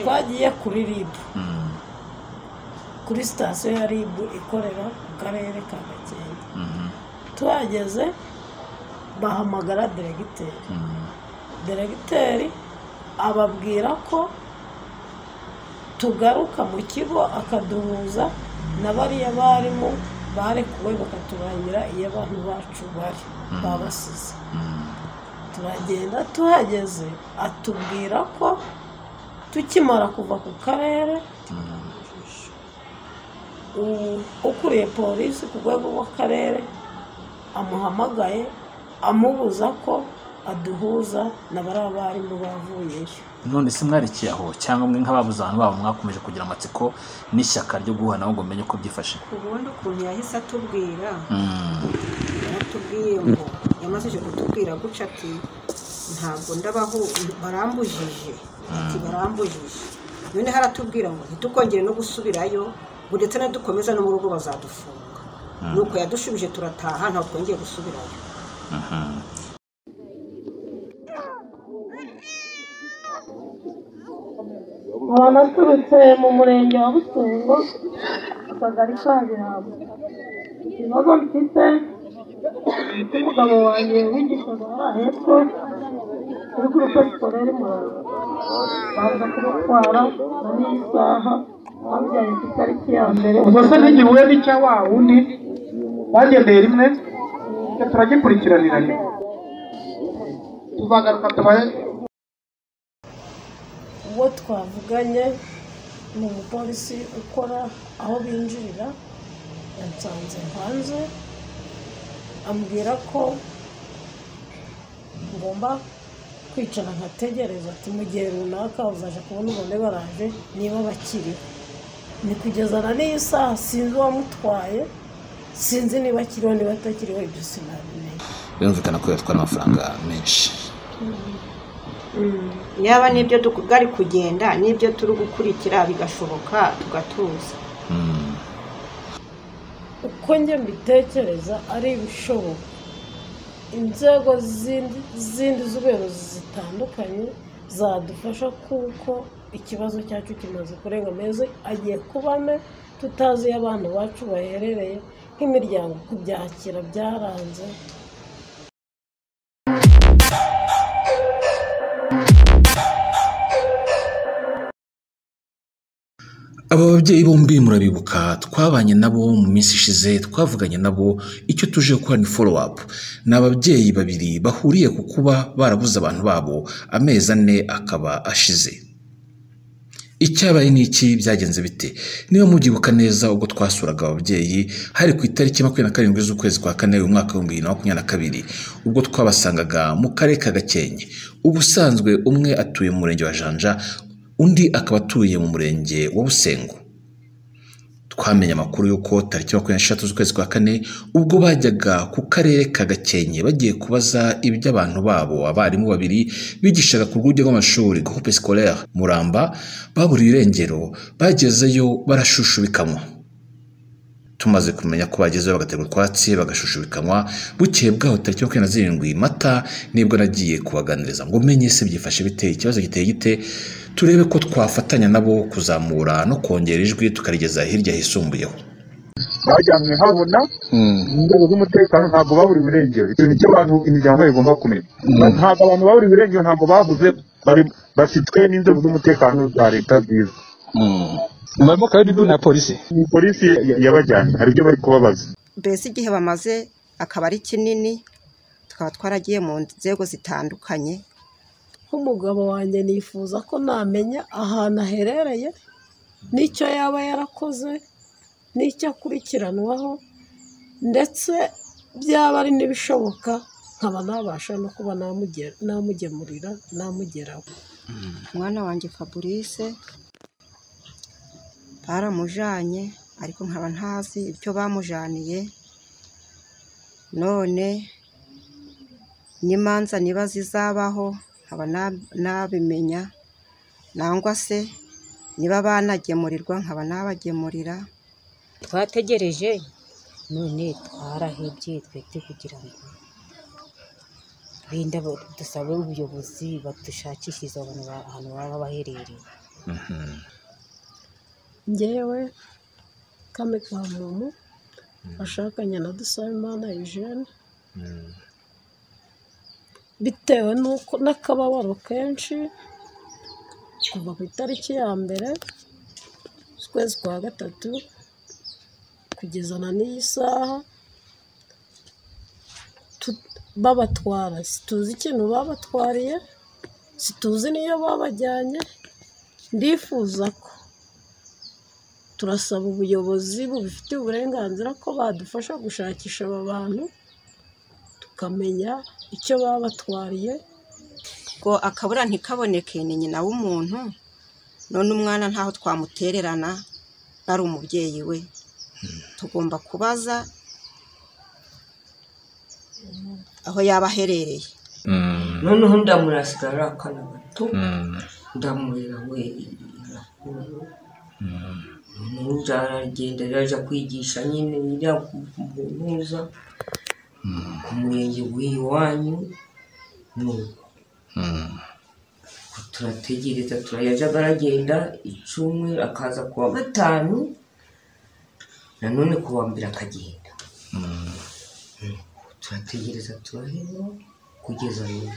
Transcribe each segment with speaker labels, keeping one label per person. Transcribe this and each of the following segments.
Speaker 1: Twagiye kuri RIB, kuri sitasiyo ya RIB ikorera mu karere ka Gakenke. Tuhageze bahamagara diregiteri. Diregiteri ababwira ko tugaruka mu kigo akaduhuza na bariya barimu barekuwe, bakaturangira iyo abantu bacu bari babasize. Turagenda, tuhageze atubwira ko tukimara kuva ku karere, ukuriye polisi ku rwego rw'akarere amuhamagaye amubuza ko aduhuza na bariya barimu bavuyeyo.
Speaker 2: None se mwarekeye aho, cyangwa mwe nk'ababuze abantu babo mwakomeje kugira amatsiko n'ishyaka ryo guhura nabo ngo mumenye uko byifashe?
Speaker 3: Ubundi ukuntu yahise atubwira, yaratubwiye ngo yamaze kutubwira guca ati ntabwo ndabaho, barambujije, ati barambujije. Noneho aratubwira ngo ntitukongere no gusubirayo, ngo ndetse nadukomeza no mu rugo bazadufunga. Nuko yadushubije turataha, ntabwo twongeye gusubirayo.
Speaker 1: Nkaba naturutse mu murenge wa Busengo, akagari ka Birambo. Ikibazo mfite, umugabo wanjye wigishaga hariya hepfo kuri groupe scolaire Murambo, baza kumutwara na n'iyi saha bamujyanye ku itariki ya 1.
Speaker 4: Ubwo se ntigihuye n'icya wa wundi bagendeye rimwe, turagikurikiranira rimwe, tuzagaruka tubahe.
Speaker 1: Uwo twavuganye ni umupolisi ukora aho binjirira, yansanze hanze ambwira ko ngomba kwicara nkategereza, ati mu gihe runaka uzaje kubona ubone baraje niba bakiriho. Ni kugeza na n'iyi saha sinzi uwamutwaye, sinzi niba akiriho niba atakiriho, ibyo sinabimenya.
Speaker 2: Birumvikana ko yatwara amafaranga menshi.
Speaker 3: Yaba n'ibyo bwari kugenda n'ibyo turi gukurikira bigashoboka tugatuza.
Speaker 1: Uko njye mbitekereza ari ibishoboka, inzego zindi z'ubuyobozi zitandukanye zadufasha, kuko ikibazo cyacu kimaze kurenga amezi agiye kuba ane tutazi iyo abantu bacu baherereye, nk'imiryango kubyakira byaranze.
Speaker 2: Aba babyeyi bombi murabibuka, twabanye nabo mu minsi ishize, twavuganye nabo, icyo tuje gukora ni follow up. Ni ababyeyi babiri bahuriye ku kuba barabuze abantu babo, amezi 4 akaba ashize. Icyabaye ni iki? Byagenze bite? Niba mubyibuka neza, ubwo twasuraga ababyeyi hari ku itariki 27 z'ukwezi kwa 4 uyu mwaka wa 2022, ubwo twabasangaga mu karere ka Gakenke. Ubusanzwe umwe atuye mu murenge wa Janja, undi akaba atuye mu murenge wa Busengo. Twamenye amakuru y'uko tariki 23 z'ukwezi kwa 4 ubwo bajyaga ku karere ka Gakenke bagiye kubaza iby'abantu babo, abarimu babiri bigishaga ku rwunge rw'amashuri groupe scolaire Muramba baburiye irengero, bagezeyo barashushubikanwa. Tumaze kumenya ko bagezeyo bagaterwa utwatsi bagashushubikanwa, bukeye bwaho tariki 27 Mata nibwo nagiye kubaganiriza ngo menye se byifashe bite, ikibazo giteye gite, turebe ko twafatanya nabo kuzamura no kongera ijwi tukarigeza hirya hisumbuyeho.
Speaker 4: Bajyanywe habona inzego z'umutekano, ntabwo baburiwe irengero. Icyo nicyo abantu imiryango igomba kumenya. Ntabwo abantu baburiwe irengero, ntabwo babuze, bafitwe n'inzego z'umutekano za leta bwiza.
Speaker 5: Barimo kandi na polisi.
Speaker 4: Polisi yabajyanye, hari ibyo bari kubabaza.
Speaker 3: Mbese igihe bamaze akaba ari kinini, tukaba twaragiye mu nzego zitandukanye.
Speaker 1: Nk'umugabo wanjye nifuza ko namenya ahantu aherereye, n'icyo yaba yarakoze, n'icyo akurikiranwaho, ndetse byaba ari n'ibishoboka nkaba nabasha no kuba namugemurira, namugeraho.
Speaker 3: Umwana wanjye Fabrice baramujanye, ariko nkaba ntazi ibyo bamujaniye. None n'imanza niba zizabaho nkaba nabimenya, nangwa se niba banagemurirwa nkaba nabagemurira.
Speaker 6: Twategereje none twarahebye twete kugira ngo benda dusabe ubuyobozi badushakishirize abantu ahantu baba baherereye.
Speaker 1: Njyewe Kami Kamuntu washakanye na Dusabimana Eugene, bitewe n'uko n'akababaro kenshi kuva ku itariki ya 1 z'ukwezi kwa 3 kugeza na n'iyi saha babatwara, situzi ikintu babatwariye, situzi n'iyo babajyanye. Ndifuza ko turasaba ubuyobozi bubifitiye uburenganzira ko badufasha gushakisha aba bantu tukamenya icyo babatwariye.
Speaker 3: Ngo akabura ntikaboneke ni nyina w'umuntu, none umwana ntaho twamutererana ari umubyeyi we, tugomba kubaza aho yaba aherereye.
Speaker 7: Noneho ndamurasira akana gato, ndamurera we aragenda yaje kwigisha nyine iriya ntuza ku murenge w'iwanyu, nuko turategereza, turayajyaga aragenda icumwe akaza kuwa 5, nanone kuwa 2 akagenda. Turategereza turaheba kugeza n'ubu.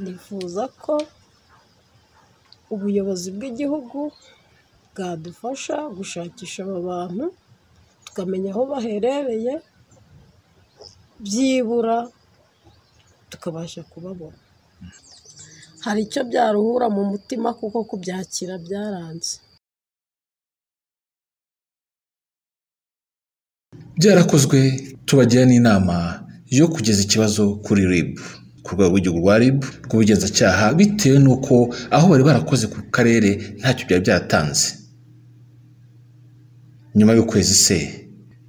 Speaker 1: Nifuza ko ubuyobozi bw'igihugu bwadufasha gushakisha aba bantu tukamenya aho baherereye, byibura tukabasha kubabona. Hari icyo byaruhura mu mutima kuko kubyakira byaranze.
Speaker 2: Byarakozwe, tubagira n'inama yo kugeza ikibazo kuri RIB, ku rwego rw'igihugu rwa RIB rw'ubugenzacyaha, bitewe n'uko aho bari barakoze ku karere ntacyo byari byaratanze. Nyuma y'ukwezi se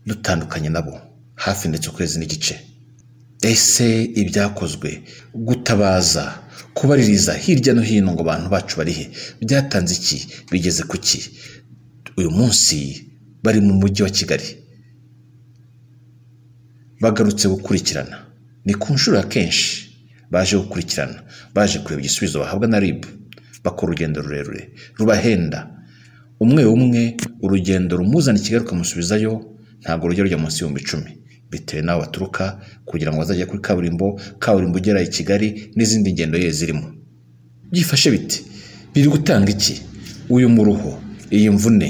Speaker 2: dutandukanye nabo hafi ndetse ukwezi n'igice, ese ibyakozwe gutabaza kubaririza hirya no hino ngo abantu bacu barihe byatanze iki, bigeze ku ki? Uyu munsi bari mu mujyi wa Kigali bagarutse gukurikirana, ni ku nshuro ya kenshi baje gukurikirana, baje kureba igisubizo bahabwa na RIB. Bakora urugendo rurerure rubahenda, umwe umwe urugendo rumuzana i Kigali rukamusubizayo ntabwo rujya rujya munsi y'ibihumbi 10 bitewe n'aho baturuka, kugira ngo bazajye kuri kaburimbo ugera i Kigali n'izindi ngendo ye zirimo. Byifashe bite? Biri gutanga iki? Uyu muruho, iyi mvune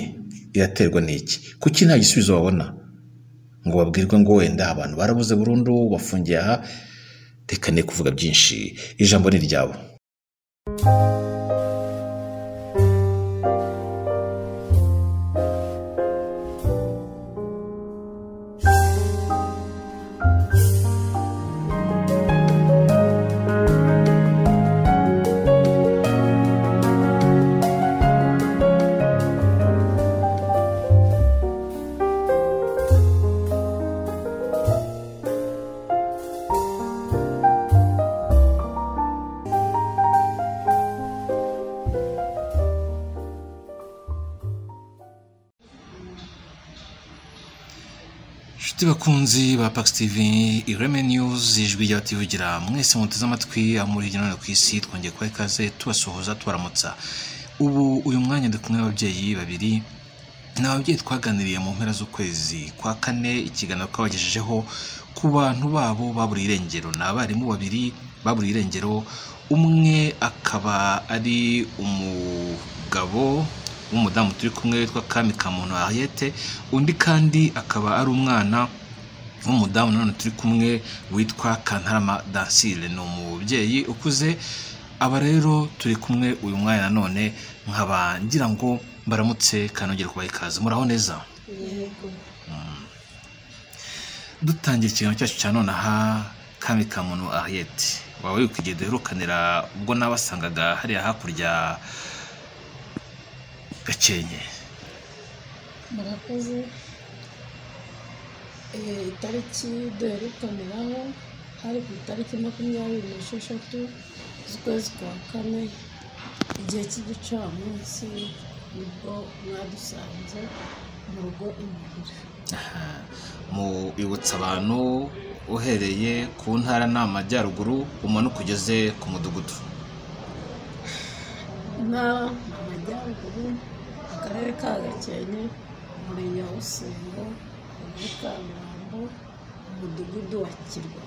Speaker 2: iraterwa n'iki? Kuki nta gisubizo babona ngo babwirwe ngo wenda abantu barabuze burundu bafungiye aha? Reka ne kuvuga byinshi, ijambo ni ryabo. Inshuti bakunzi ba Pax TV, Ireme News, ijwi ry'abativugira, mwese muteze amatwi muri hirya no hino ku isi, twongeye kubaha ikaze tubasuhuza tubaramutsa. Ubu uyu mwanya ndi kumwe n'ababyeyi babiri, ni ababyeyi twaganiriye mu mpera z'ukwezi kwa 4, ikiganiro twabagejejeho ku bantu babo baburiye irengero. Ni abarimu babiri baburiye irengero, umwe akaba ari umugabo w'umudamu turi kumwe witwa Kami Kamuntu Ariete, undi kandi akaba ari umwana w'umudamu nanone turi kumwe witwa Kantarama Dansile, ni umubyeyi ukuze. Aba rero turi kumwe uyu mwanya nanone, nkaba ngira ngo mbaramutse kanongera kubaha ikaze. Muraho neza?
Speaker 1: Yego.
Speaker 2: Dutangira ikiganiro cyacu cya none aha, Kami Kamuntu Ariete, waba wibuka igihe duherukanira ubwo nabasangaga hariya hakurya Gakenke?
Speaker 1: Murakoze. Itariki duherukaniraho hari ku itariki 26 z'ukwezi kwa 4, igihe cy'igicamunsi, nibwo mwadusanze mu rugo imuhira.
Speaker 2: Mu ibutsa abantu uhereye ku ntara n'amajyaruguru umanuka ugeze ku mudugudu.
Speaker 1: Intara Amajyaruguru, Akarere ka Gakenke, Umurenge wa Busengo, Akagari ka Birambo, Umudugudu wa Kirwa.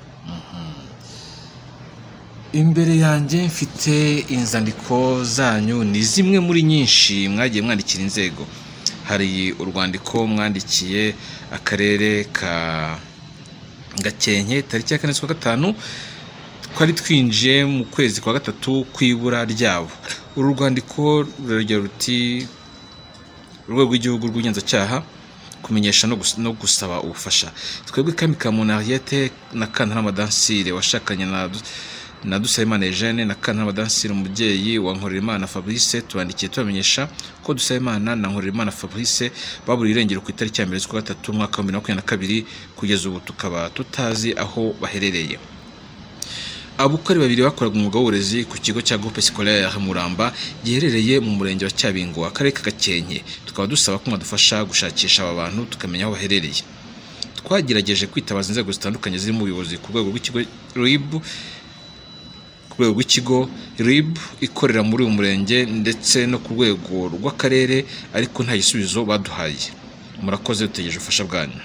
Speaker 2: Imbere yanjye mfite inzandiko zanyu, ni zimwe muri nyinshi mwagiye mwandikira inzego. Hari urwandiko mwandikiye akarere ka Gakenke tariki ya 4 z'ukwa 5, twari twinjiye mu kwezi kwa 3 kw'ibura ryabo. Uru rwandiko ruragira ruti: Urwego rw'Igihugu rw'Ubugenzacyaha, kumenyesha no gusaba ubufasha. Twebwe Kamikamuntu Henriette na Kantarama Dansire washakanye na Dusabimana Eugene na Kantarama Dansire umubyeyi wa Nkorerimana Fabrice, tubandikiye tubamenyesha ko Dusabimana na Nkorerimana Fabrice baburiye irengero ku itariki ya 1 z'ukwa 3 umwaka wa 2022, kugeza ubu tukaba tutazi aho baherereye. Abukari babiri bakoraga umwuga w'uburezi ku kigo cya Groupe Scolaire Muramba giherereye mu murenge wa Cyabingo, akarere ka Gakenke, tukaba dusaba ko mwadufasha gushakisha aba bantu tukamenya aho baherereye. Twagerageje kwitabaza inzego zitandukanye zirimo ubuyobozi ku rwego rw'ikigo RIB, ku rwego rw'ikigo RIB ikorera muri uyu murenge ndetse no ku rwego rw'akarere, ariko nta gisubizo baduhaye. Murakoze, dutegereje ubufasha bwanyu.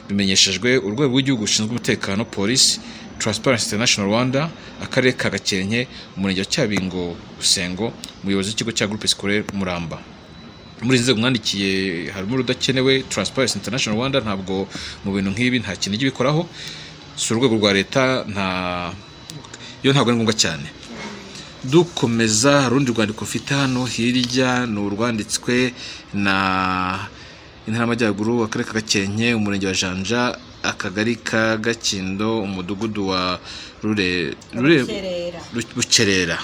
Speaker 2: Bimenyeshejwe Urwego rw'Igihugu rushinzwe Umutekano, Polisi, Transparency International Rwanda, Akarere ka Gakenke, Umurenge wa Cyabingo, Busengo, umuyobozi w'ikigo cya Groupe Scolaire Muramba. Muri izi nzego mwandikiye harimo urudakenewe. Transparency International Rwanda ntabwo mu bintu nk'ibi nta kintu ijya ibikoraho, si urwego rwa leta, nta yo ntabwo ari ngombwa cyane. Dukomeza, hari urundi rwandiko mfite hano hirya, ni urwanditswe na Intara y'Amajyaruguru, Akarere ka Gakenke, Umurenge wa Janja, Akagari ka Gakindo, Umudugudu wa Rure Rure
Speaker 3: Bukerera.
Speaker 2: Bukerera.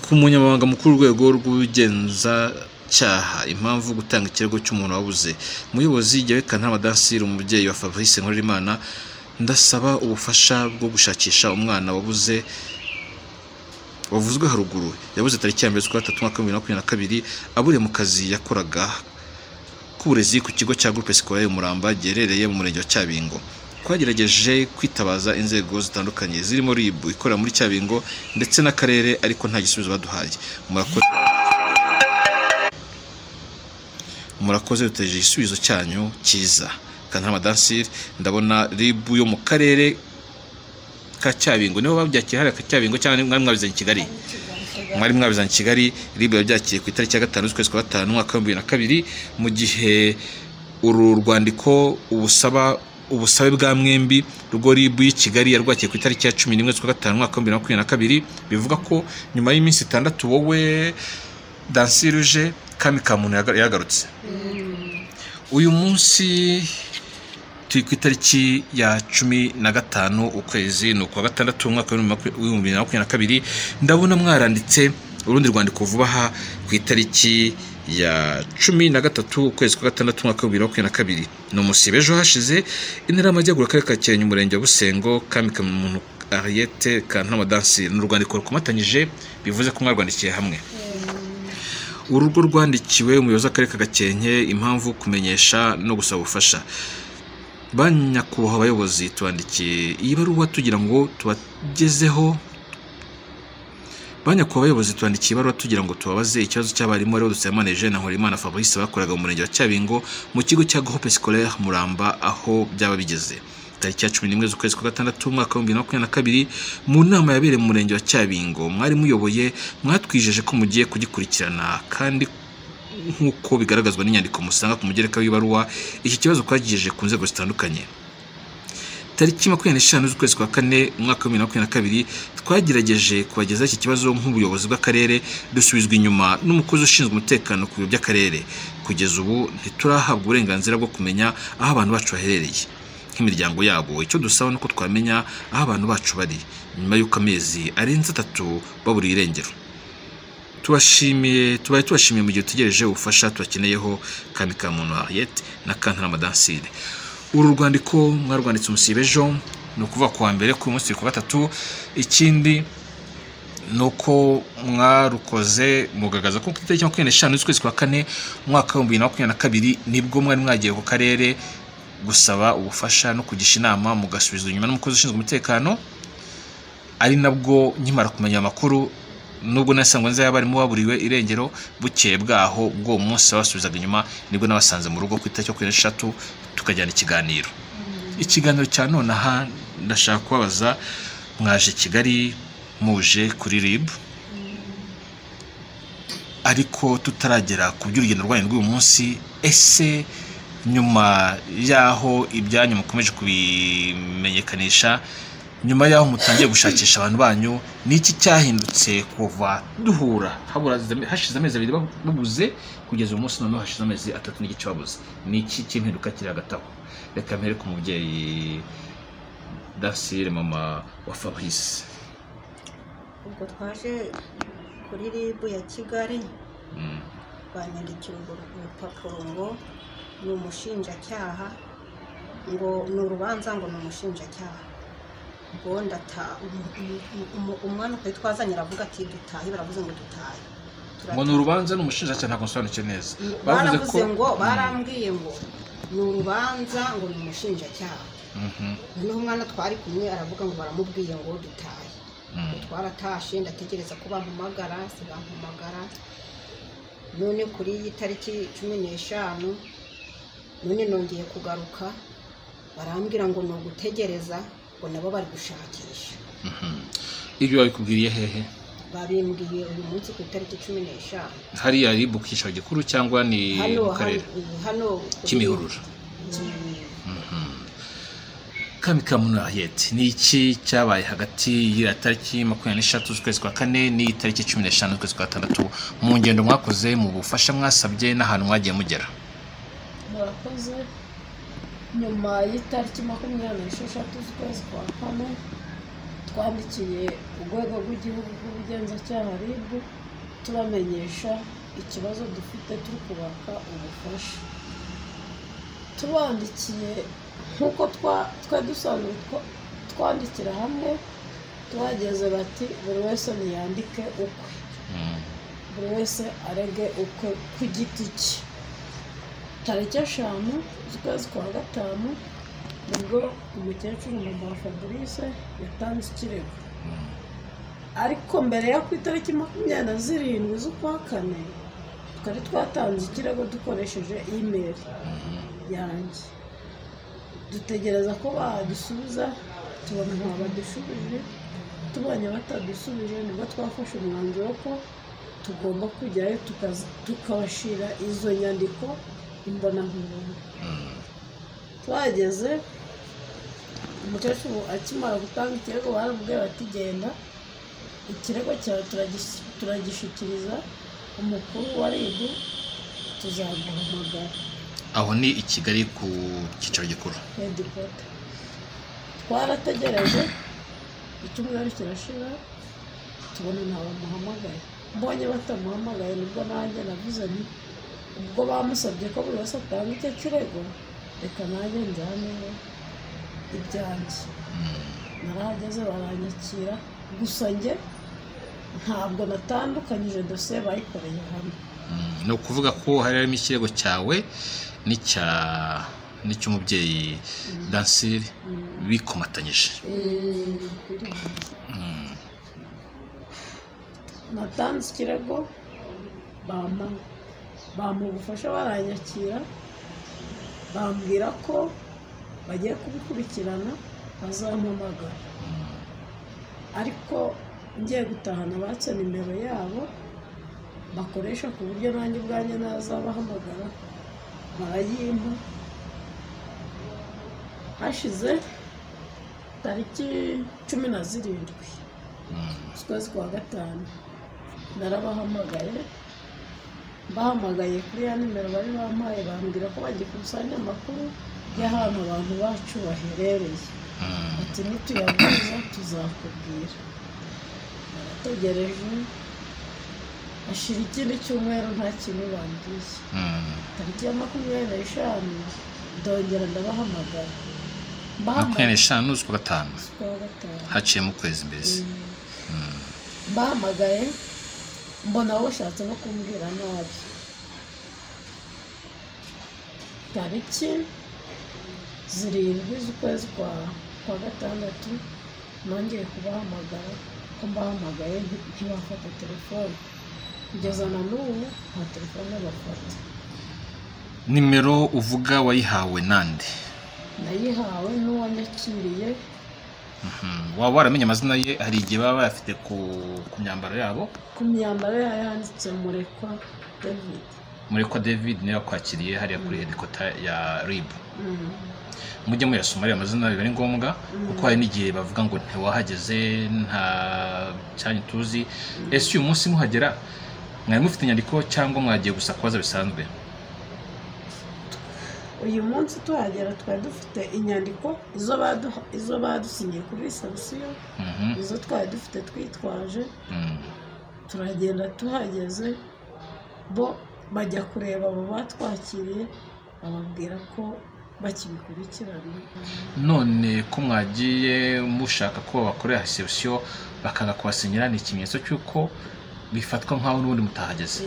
Speaker 2: Ku Munyamabanga Mukuru w'Urwego rw'Ubugenzacyaha, impamvu gutanga ikirego cy'umuntu wabuze. Umuyobozi Jyawe Kantarama Dansire umubyeyi wa Fabrice Nkorerimana, ndasaba ubufasha bwo gushakisha umwana wabuze wavuzwe haruguru. Yabuze tariki ya 1 z'ukwa 3 umwaka wa 2022, aburiye mu kazi yakoraga k'uburezi ku kigo cya Groupe Scolaire Muramba giherereye mu murenge wa Cyabingo. Twagerageje kwitabaza inzego zitandukanye zirimo RIB ikorera muri Cyabingo ndetse n'akarere, ariko nta gisubizo baduhaye. Murakoze, dutegereje igisubizo cyanyu cyiza. Kantarama Dansire. Ndabona RIB yo mu karere ka Cyabingo nibo babyakira hariya ka Cyabingo, cyangwa mwari mwabizanye i Kigali? Mwari mwabizanye i Kigali. RIB yabyakiriye ku itariki ya 5 z'ukwezi kwa 5 umwaka wa 2002, mu gihe uru rwandiko ubusaba ubusabe bwa mwembi rwo RIB y'i Kigali yarwakiye ku itariki ya 11 z'ukwa 5 umwaka wa 2022. Bivuga ko nyuma y'iminsi 6 wowe Dansire uje, Kamikamuntu yagarutse. Uyu munsi turi ku itariki ya 15 ukwezi ni ukwa 6 umwaka wa 2022. Ndabona mwaranditse urundi rwandiko vuba aha ku itariki ya 13 ukwezi kwa 6 umwaka wa 2022, ni umusibe ejo hashize. Intara y'Amajyaruguru, Akarere ka Gakenke, Umurenge wa Busengo, Kamikamuntu Henriette, Kantarama Dansire. Ni urwandiko rukomatanyije, bivuze ko mwarwandikiye hamwe. Urugo rwandikiwe umuyobozi w'Akarere ka Gakenke, impamvu kumenyesha no gusaba ubufasha. Ba nyakubahwa abayobozi, tubandikiye iyi baruwa tugira ngo tubagezeho. Ba nyakubahwa abayobozi, tubandikiye ibaruwa tugira ngo tubabaze ikibazo cy'abarimu aribo Dusabimana Eugene na Nkorerimana Fabrice bakoraga mu murenge wa Cyabingo mu kigo cya Groupe Scolaire Muramba, aho byaba bigeze. Tariki ya 11 z'ukwezi kwa 6 umwaka wa 2022, mu nama yabereye mu murenge wa Cyabingo mwari muyoboye, mwatwijeje ko mugiye kugikurikirana, kandi nk'uko bigaragazwa n'inyandiko musanga ku mugereka w'ibaruwa, iki kibazo twagijeje ku nzego zitandukanye. Tariki 25 z'ukwezi kwa 4 umwaka wa 2022, twagerageje kubagezaho iki kibazo nk'ubuyobozi bw'akarere, dusubizwa inyuma n'umukozi ushinzwe umutekano ku biro by'akarere. Kugeza ubu ntiturahabwa uburenganzira bwo kumenya aho abantu bacu baherereye nk'imiryango yabo. Icyo dusaba ni uko twamenya aho abantu bacu bari nyuma y'uko amezi arenze 3 baburiye irengero. Tubashimiye, tubaye tubashimiye mu gihe dutegereje ubufasha tubakeneyeho. Kamikamuntu Henriette na Kantarama Dansire. Uru rwandiko mwarwanditse umusibe ejo, ni ukuvuga ku wa mbere, ku munsi ku wa 3. Ikindi ni uko mwarukoze mugaragaza ko ku itariki 25 z'ukwezi kwa 4 umwaka wa 2022 nibwo mwari mwagiye ku karere gusaba ubufasha no kugisha inama, mugasubizwa inyuma n'umukozi ushinzwe umutekano. Ari nabwo nkimara kumenya amakuru Nubwo nasanzwe nzi abarimu baburiwe irengero, bukeye bwaho bw'uwo munsi basubizaga inyuma, nibwo nabasanze mu rugo ku itariki 23, tukajyana ikiganiro. Ikiganiro cya nonaha ndashaka kubabaza, mwaje Kigali muje kuri RIB, ariko tutaragera ku by'urugendo rwanyu rw'uyu munsi, ese nyuma y'aho ibyanyu mukomeje kubimenyekanisha, nyuma y'aho mutangiye gushakisha abantu banyu, ni iki cyahindutse kuva duhura hashize amezi 2 babuze kugeza uyu munsi noneho hashize amezi 3.5 babuze? Ni iki cy'impinduka kiri hagati aho? Reka mpere ku mubyeyi Dansire, mama wa Fabrice.
Speaker 3: Ubwo twaje kuri RIB ya Kigali, banyandikira urupapuro ngo ni umushinjacyaha, ngo ni urubanza, ngo ni umushinjacyaha. Ubwo umwana uko twazanye aravuga ati dutahe, baravuze ngo dutahe.
Speaker 2: Ngo ni urubanza ni umushinjacyaha, ntabwo nsobanukiwe neza.
Speaker 3: Baravuze ngo barambwiye ngo ni urubanza, ngo ni umushinjacyaha. Noneho umwana twari kumwe aravuga ngo baramubwiye ngo dutahe. Twaratashe, ndategereza ko bampamagara, sibampamagara. None kuri iyi tariki 15 none nongeye kugaruka, barambwira ngo ni ugutegereza, ngo nabo bari gushakisha.
Speaker 2: Ibyo babikubwiriye hehe?
Speaker 3: Babimbwiye uyu munsi ku itariki 15.
Speaker 2: Hariya RIB ku cyicaro gikuru cyangwa ni mu karere?
Speaker 3: Hano
Speaker 2: Kimihurura. Kamikamuntu Harriet, ni iki cyabaye hagati ya tariki 23 z'ukwezi kwa 4 n'iyi tariki 15 z'ukwezi kwa 6 mu ngendo mwakoze, mu bufasha mwasabye n'ahantu mwagiye mugera?
Speaker 1: Murakoze. Nyuma y'itariki 26 z'ukwezi kwa 4 twandikiye urwego rw'igihugu rw'ubugenzacyaha RIB, tubamenyesha ikibazo dufite, turi kubaka ubufasha. Tubandikiye nk'uko twe dusanzwe twandikira hamwe, tuhageze bati buri wese niyandike ukwe, buri wese arege ukwe ku giti cye. Tariki 5 z'ukwezi kwa 5 nibwo umukecuru mama wa Fabrice yatanze ikirego, ariko mbere yo ku itariki 27 z'ukwa 4 twari twatanze ikirego dukoresheje email yanjye. Dutegereza ko badusubiza, tubona nta badushubije. Tubonye batadusubije nibwo twafashe umwanzuro ko tugomba kujyayo tukabashira izo nyandiko imbonankubone. Twageze, umukecuru akimara gutanga ikirego baramubwiye bati genda, ikirego cyawe turagishikiriza umukuru wa RIB, tuzaguhamagara.
Speaker 2: Aho ni i Kigali ku cyicaro gikuru.
Speaker 1: Twarategereje icyumweru kirashira, tubona ntawe bamuhamagaye. Mbonye batamuhamagaye nibwo nanjye navuze nti ubwo bamusabye ko buri wese atanga icyo kirego, reka nanjye njyaneyo ibyanjye. Narahageze baranyakira, gusa njye ntabwo natandukanyije dosiye bayikoreye hamwe.
Speaker 2: Ni ukuvuga ko hari harimo ikirego cyawe n'icy'umubyeyi Dansire bikomatanyije.
Speaker 1: Natanze ikirego, bampa ubufasha, baranyakira, bambwira ko bagiye kubikurikirana bazampamagara. Ariko ngiye gutahana batse nimero yabo bakoresha ku buryo nanjye ubwanjye nazabahamagara, barayimpa. Hashize tariki 17 z'ukwezi kwa 5 narabahamagaye, bahamagaye kuri ya nimero bari bampaye, bambwira ko bagikusanya amakuru y'ahantu abantu bacu baherereye, ati nituyaguza tuzakubwira. Narategereje hashira ikindi cyumweru nta kintu bambwiye. Tariki ya 25 ndongera ndabahamagara.
Speaker 2: 25 z'ukwa 5 haciyemo ukwezi mbese.
Speaker 1: Bahamagaye mbona bashatse no kumbwira nabi. Tariki 7 z'ukwezi kwa 6 nongeye kubahamagara Uko mbahamagaye ntibafata telefone, kugeza na n'ubu nta telefone bafata.
Speaker 2: Nimero uvuga wayihawe nande?
Speaker 1: Nayihawe n'uwanyakiriye.
Speaker 2: Waba waramenye amazina ye? Hari igihe baba bayafite ku myambaro yabo.
Speaker 1: Ku myambaro yayo yanditse Murekwa David.
Speaker 2: Murekwa David niwe wakwakiriye hariya kuri hedikota ya RIB. Mujye muyasoma ariya mazina, biba ari ngombwa, kuko hari n'igihe bavuga ngo ntiwahageze, nta cyanyu tuzi. Ese uyu munsi muhagera mwari mufite inyandiko cyangwa mwagiye gusa kubaza bisanzwe?
Speaker 1: Uyu munsi tuhagera twari dufite inyandiko, izo badusinyiye kuri reception, izo twari dufite twitwaje. Turagenda tuhageze bo bajya kureba abo batwakiriye, bababwira ko bakibikurikirana.
Speaker 2: None ko mwagiye mushaka ko babakorera reception bakanga kubasinyira, ni ikimenyetso cy'uko bifatwa nk'aho n'ubundi mutahageze.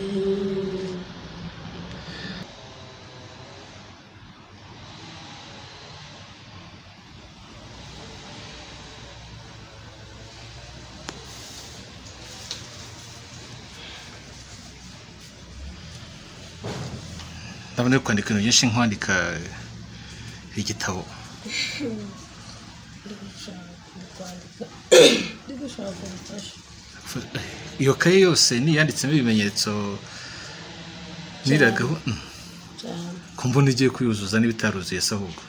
Speaker 2: Ndabona uri kwandika ibintu byinshi, nkwandika igitabo.
Speaker 1: Ndi gushaka ubufasha.
Speaker 2: Iyo kaye yose niyanditsemo ibimenyetso niragaho ko mbona igiye kuyuzuza n'ibitaruzuye se ahubwo.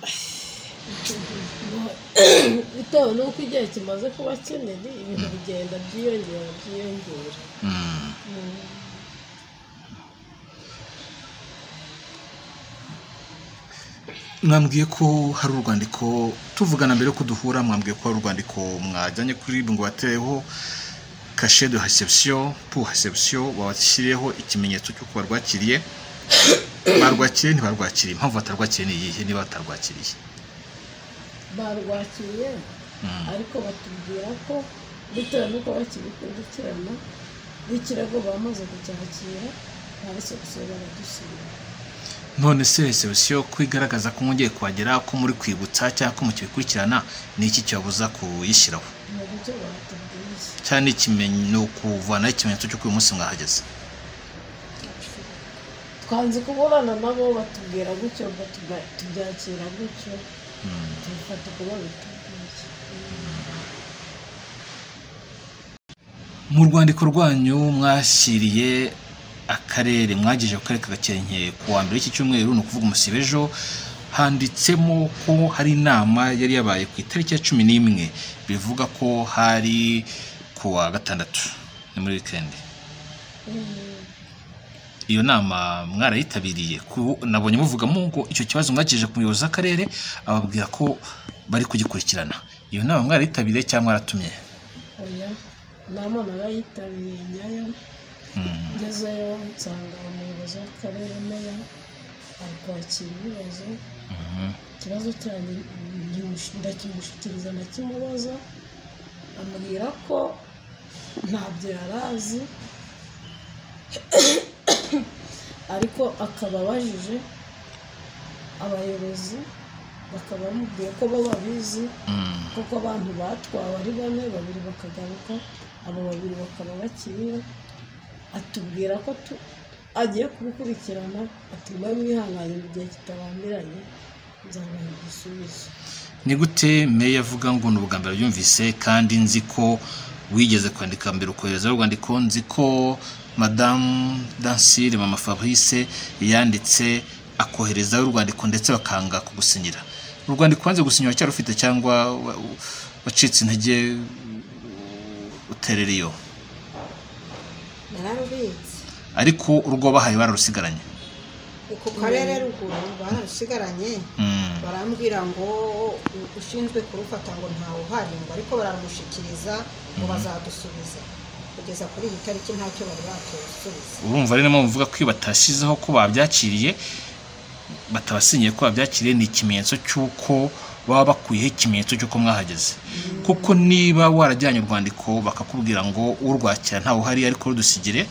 Speaker 1: Bitewe n'uko igihe kimaze kuba kinini, ibintu bigenda byiyongera.
Speaker 2: Mwambwiye ko hari urwandiko tuvugana mbere ko duhura, mwambwiye ko hari urwandiko mwajyanye kuri RIB ngo batereho cachet de réception pour réception, babashyiriyeho ikimenyetso cy'uko barwakiriye. Barwakiriye ntibarwakiriye? Impamvu batarwakiriye ni iyihe niba batarwakiriye?
Speaker 1: Barwakiriye, ariko batubwira ko bitewe n'uko bakibikurikirana n'ikirego bamaze kucyakira, nta reception baradusinya.
Speaker 2: None se reception ko igaragaza ko mwongeye kuhagera, ko muri kwibutsa cyangwa ko mukibikurikirana, ni iki cyabuza kuyishyiraho? Cyane ni ukuvanaho ikimenyetso cy'uko uyu munsi mwahageze.
Speaker 1: Twanze kuburana nabo, batubwira gutyo, tubyakira gutyo, tubifata uko babitubwiye.
Speaker 2: Mu rwandiko rwanyu mwashyiriye akarere, mwagejeje ku karere ka Gakenke ku wa mbere w'iki cyumweru, ni ukuvuga umusibe ejo, handitsemo ko hari inama yari yabaye ku itariki ya 11, bivuga ko hari ku wa gatandatu, ni muri weekend. Iyo nama mwarayitabiriye? Nabonye muvugamo ngo icyo kibazo mwagejeje ku muyobozi w'akarere, ababwira ko bari kugikurikirana. Iyo nama mwarayitabiriye cyangwa mwaratumye?
Speaker 1: Oya, inama narayitabiriye nyayo. Ngezeyo nsanga umuyobozi w'akarere meya ari kwakira ibibazo. Ikibazo cyanjye ndakimushyikiriza, ndakimubaza, ambwira ko ntabyo yari azi, ariko akaba abajije abayobozi bakaba bamubwiye ko bo babizi, kuko abantu batwawe ari bane, babiri bakagaruka, abo babiri bakaba bakiriyo. Atubwira ko agiye kubikurikirana, ati mube mwihanganye mu gihe kitarambiranye nzabaha igisubizo.
Speaker 2: Ni gute meya avuga ngo ni ubwa mbere byumvise, kandi nzi ko wigeze kwandika mbere ukohereza urwandiko, nzi ko Madamu Dansire Mama Fabrice yanditse akoherezaho urwandiko ndetse bakanga kugusinyira. Urwandiko wanze gusinyira cyarufite cyangwa wacitse intege uterera iyo?
Speaker 3: Nararubitse.
Speaker 2: Ariko urwo bahaye bararusigaranye?
Speaker 3: Ku karere ruguru bararusigaranye, barambwira ngo ushinzwe kurufata ngo ntawe uhari, ngo ariko bararumushyikiriza ngo bazadusubiza. Kugeza kuri iyi tariki ntacyo bari batusubiza.
Speaker 2: Urumva rero niyo mpamvu ko iyo batashyizeho ko babyakiriye, batabasinyiye ko babyakiriye, ni ikimenyetso cy'uko baba bakwiyeho ikimenyetso cy'uko mwahageze. Kuko niba warajyanye urwandiko bakakubwira ngo urwakira ntawe uhari ariko rudusigire,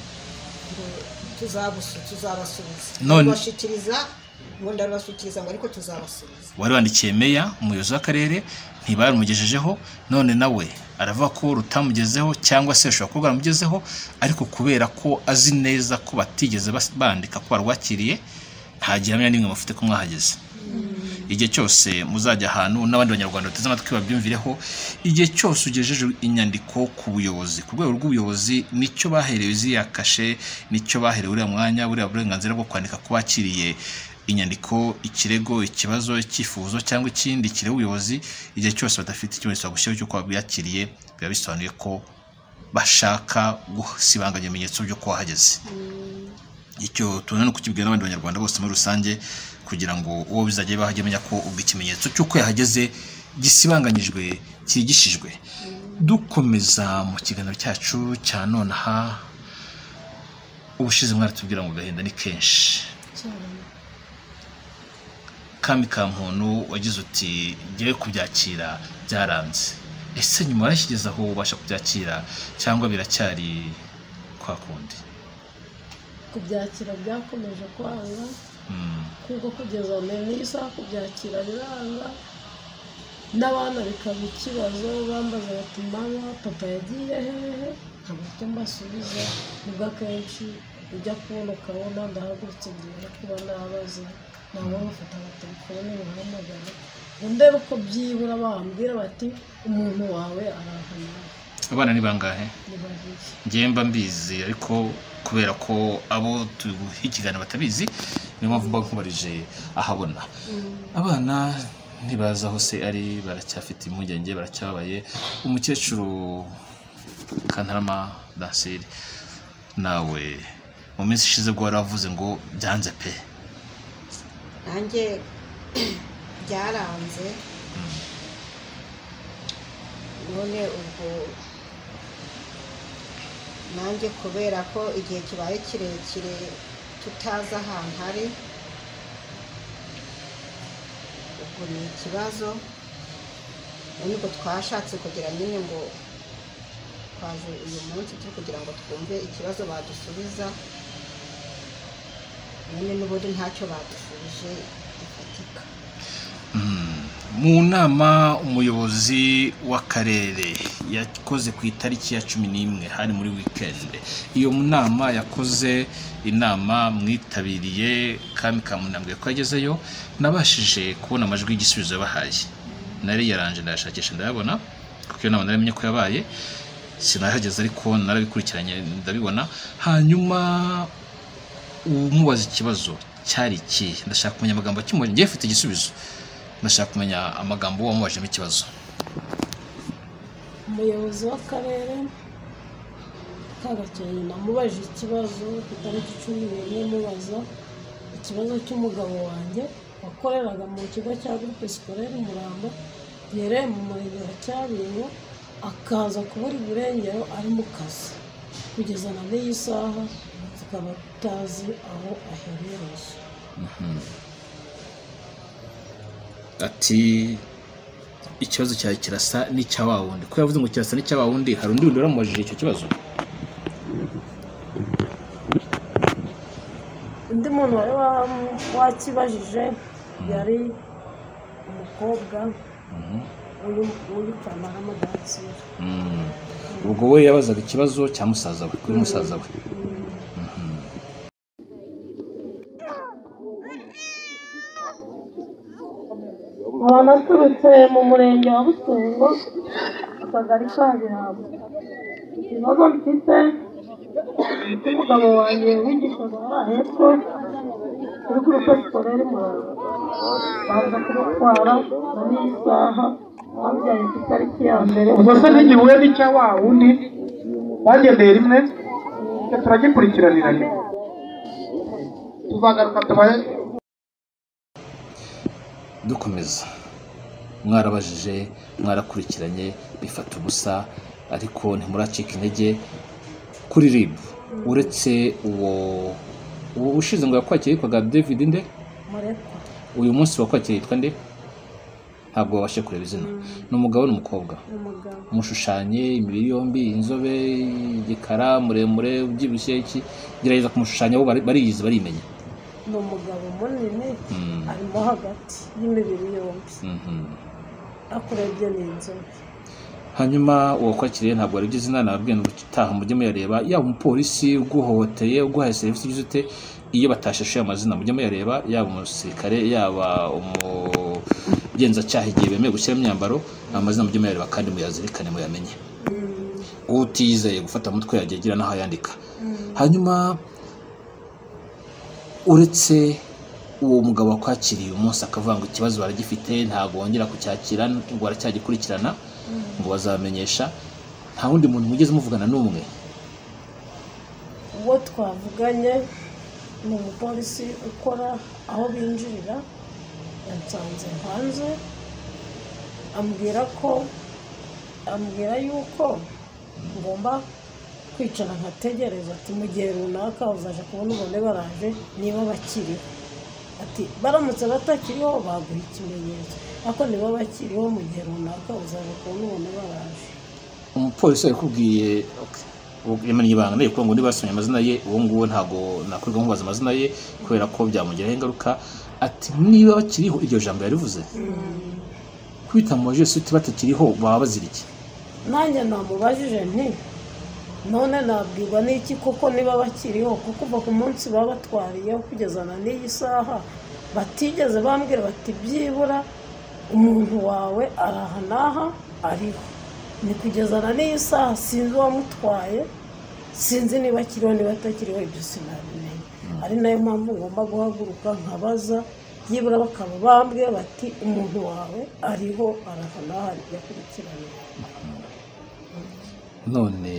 Speaker 3: tuzabasubiza.
Speaker 2: None
Speaker 3: ngo ndarubashyikiriza ngo ariko tuzabasubiza.
Speaker 2: Wari wandikiye meya, umuyobozi w'akarere, ntibarumugejejeho, none nawe Aravuga ko rutamugezeho cyangwa se rushobora kuba rwaramugezeho, ariko kubera ko azi neza ko batigeze bandika ko barwakiriye, nta gihamya n'imwe mufite ko mwahageze. Igihe cyose muzajya ahantu, n'abandi banyarwanda bateze amatwi babyumvireho, igihe cyose ugejeje inyandiko ku buyobozi, ku rwego rw'ubuyobozi, nicyo baherewe ziriya kashe, nicyo baherewe uriya mwanya, buriya burenganzira bwo kwandika ko bakiriye inyandiko, ikirego, ikibazo, icyifuzo cyangwa ikindi kireba ubuyobozi. Igihe cyose badafite ikimenyetso bagushyiraho cy'uko babyakiriye, biba bisobanuye ko bashaka gusibanganya ibimenyetso by'uko wahageze. Icyo tubona no kukibwira n'abandi banyarwanda bose muri rusange, kugira ngo uwo bizajya bahajya amenya ko ubwo ikimenyetso cy'uko yahageze gisibanganyijwe, cyigishijwe. Dukomeza mu kiganiro cyacu cya nonaha, ubushize mwaratubwira ngo agahinda ni kenshi. Kami ka muntu wagize uti ngewe kubyakira byaranze, ese nyuma warashyigeze aho ubasha kubyakira cyangwa biracyari kwa kundi?
Speaker 1: Kubyakira byakomeje kwanga, kuko kugeza n'iyi saha kubyakira biranga, n'abana bikaba ikibazo, bambaza bati mama papa yagiye hehe, nkabura icyo mbasubiza. Nibwo akenshi ujya kubona ukabona ndahagurutse ngiye kuba nabaza, nabo bafata amatelefone bahamagara ngo ndebe uko byibura bambwira bati umuntu wawe araha.
Speaker 2: Abana ni bangahe?
Speaker 1: Ni babiri.
Speaker 2: Njyewe mba mbizi, ariko kubera ko abo tuguha ikiganiro batabizi, niyo mpamvu mba nkubarije ahabona. Abana ntibazi aho se ari, baracyafite impungenge, baracyababaye. Umukecuru Kantarama Danseri, nawe mu minsi ishize bwo waravuze ngo byanze pe.
Speaker 3: Nanjye byaranze, none ubwo nanjye kubera ko igihe kibaye kirekire tutazi ahantu ari, ubwo ni ikibazo. None ubwo twashatse kugira nyine ngo twaje uyu munsi turi kugira ngo twumve ikibazo badusubiza, none n'ubundi ntacyo badusubije gifatika.
Speaker 2: Mu nama umuyobozi w'akarere yakoze ku itariki ya 11, hari muri weekend, iyo nama yakoze inama mwitabiriye, Kami ka muntu ko yagezeyo, nabashije kubona amajwi y'igisubizo yabahaye. Nari yaranje ndayashakisha ndayabona, kuko iyo nama naramenye ko yabaye, sinahageze ariko narabikurikiranye ndabibona. Hanyuma umubaza ikibazo cyari ikihe, ndashaka kumenya amagambo akimubajije, ngiye mfite igisubizo, ndashaka kumenya amagambo wamubajemo ikibazo.
Speaker 1: Umuyobozi w'akarere ka Gakenke namubajije ikibazo ku itariki 11, mubaza ikibazo cy'umugabo wanjye wakoreraga mu kigo cya Groupe Scolaire Murambo, yereye mu murenge wa Cyabingo, akaza kubura iburengero ari mu kazi, kugeza na n'iyi saha tukaba tutazi aho aherereye.
Speaker 2: Ati ikibazo cyawe kirasa n'icya wa wundi, ko yavuze ngo kirasa n'icya wa wundi, hari undi wundi waramubajije icyo kibazo?
Speaker 1: Undi muntu wari wakibajije yari umukobwa w'uyu Kantarama Danseri.
Speaker 2: Ubwo we yabazaga ikibazo cya musaza we, kuri musaza we.
Speaker 1: Nkaba naturutse mu murenge wa Busengo, akagari ka Birambo. Ikibazo mfite umugabo wanjye wigishaga hariya hepfo kuri Groupe Scolaire Murambo, baza kumutwara na n'iyi saha bamujyanye ku itariki ya 1.
Speaker 8: Ubwo se ntigihuye n'icya wa wundi bagendeye rimwe, turagikurikiranira rimwe, tuzagaruka tubahe.
Speaker 2: Dukomeza, mwarabajije, mwarakurikiranye, bifata ubusa, ariko ntimuracika intege kuri RIB. Uretse uwo ushize ngo yakwakiriye yitwaga David nde?
Speaker 1: Murekwa.
Speaker 2: Uyu munsi wakwakiriye yitwa nde? Ntabwo wabashe kureba izina. Ni umugabo n'umukobwa?
Speaker 1: Umugabo.
Speaker 2: Mushushanye imibiri yombi, inzobe, igikara, muremure, ubyibushye, iki, gerageza kumushushanya, bo bariyizi barimenya.
Speaker 1: Ni umugabo munini, arimo hagati y'imibiri yombi, akurebye ni inzobe.
Speaker 2: Hanyuma uwakwakiriye ntabwo ari izina, nababwiye ngo utaha mujye muyareba, yaba umupolisi uguhohoteye uguhaye serivisi ugize ute, iyo batashashuye amazina mujye muyareba, yaba umusirikare, yaba umugenzacyaha igihe bemewe gushyiramo imyambaro, amazina mujye muyareba kandi muyazirikane muyamenye. Utizeye gufata umutwe yajya agira n'aho ayandika. Hanyuma uretse uwo mugabo wakwakiriye umunsi akavuga ngo ikibazo baragifite ntabwo wongera kucyakira ngo baracyagikurikirana ngo bazamenyesha, nta wundi muntu mugeze muvugana n'umwe?
Speaker 1: Uwo twavuganye ni umupolisi ukora aho binjirira, yansanze hanze ambwira yuko ngomba kwicara nkategereza, ati mu gihe runaka uzaje kubona ubone baraje niba bakiriho, ati baramutse batakiriho baguha ikimenyetso, ariko niba bakiriho mu gihe runaka uzaje kubona ubone baraje.
Speaker 2: Umupolisi yakubwiye yamenye ibanga nayo kuko ngo niba basomye amazina ye, uwo nguwo ntabwo nakwirwa nkubaza amazina ye kubera ko byamugiraho ingaruka, ati niba bakiriho iryo jambo yarivuze kwita mu Yesu uti batakiriho baba bazira iki?
Speaker 1: Nanjye namubajije nti none nabwirwa n'iki koko niba bakiriho, kuko kuva ku munsi baba batwariyeho kugeza na n'iyi saha batigeze bambwira bati byibura umuntu wawe araha n'aha ariho, ni kugeza na n'iyi saha sinzi uwamutwaye, sinzi niba akiriho niba atakiriho, ibyo sinabimenya. Ari nayo mpamvu ngomba guhaguruka nkabaza byibura bakaba bambwira bati umuntu wawe ariho araha n'aha yakurikiranye.
Speaker 2: None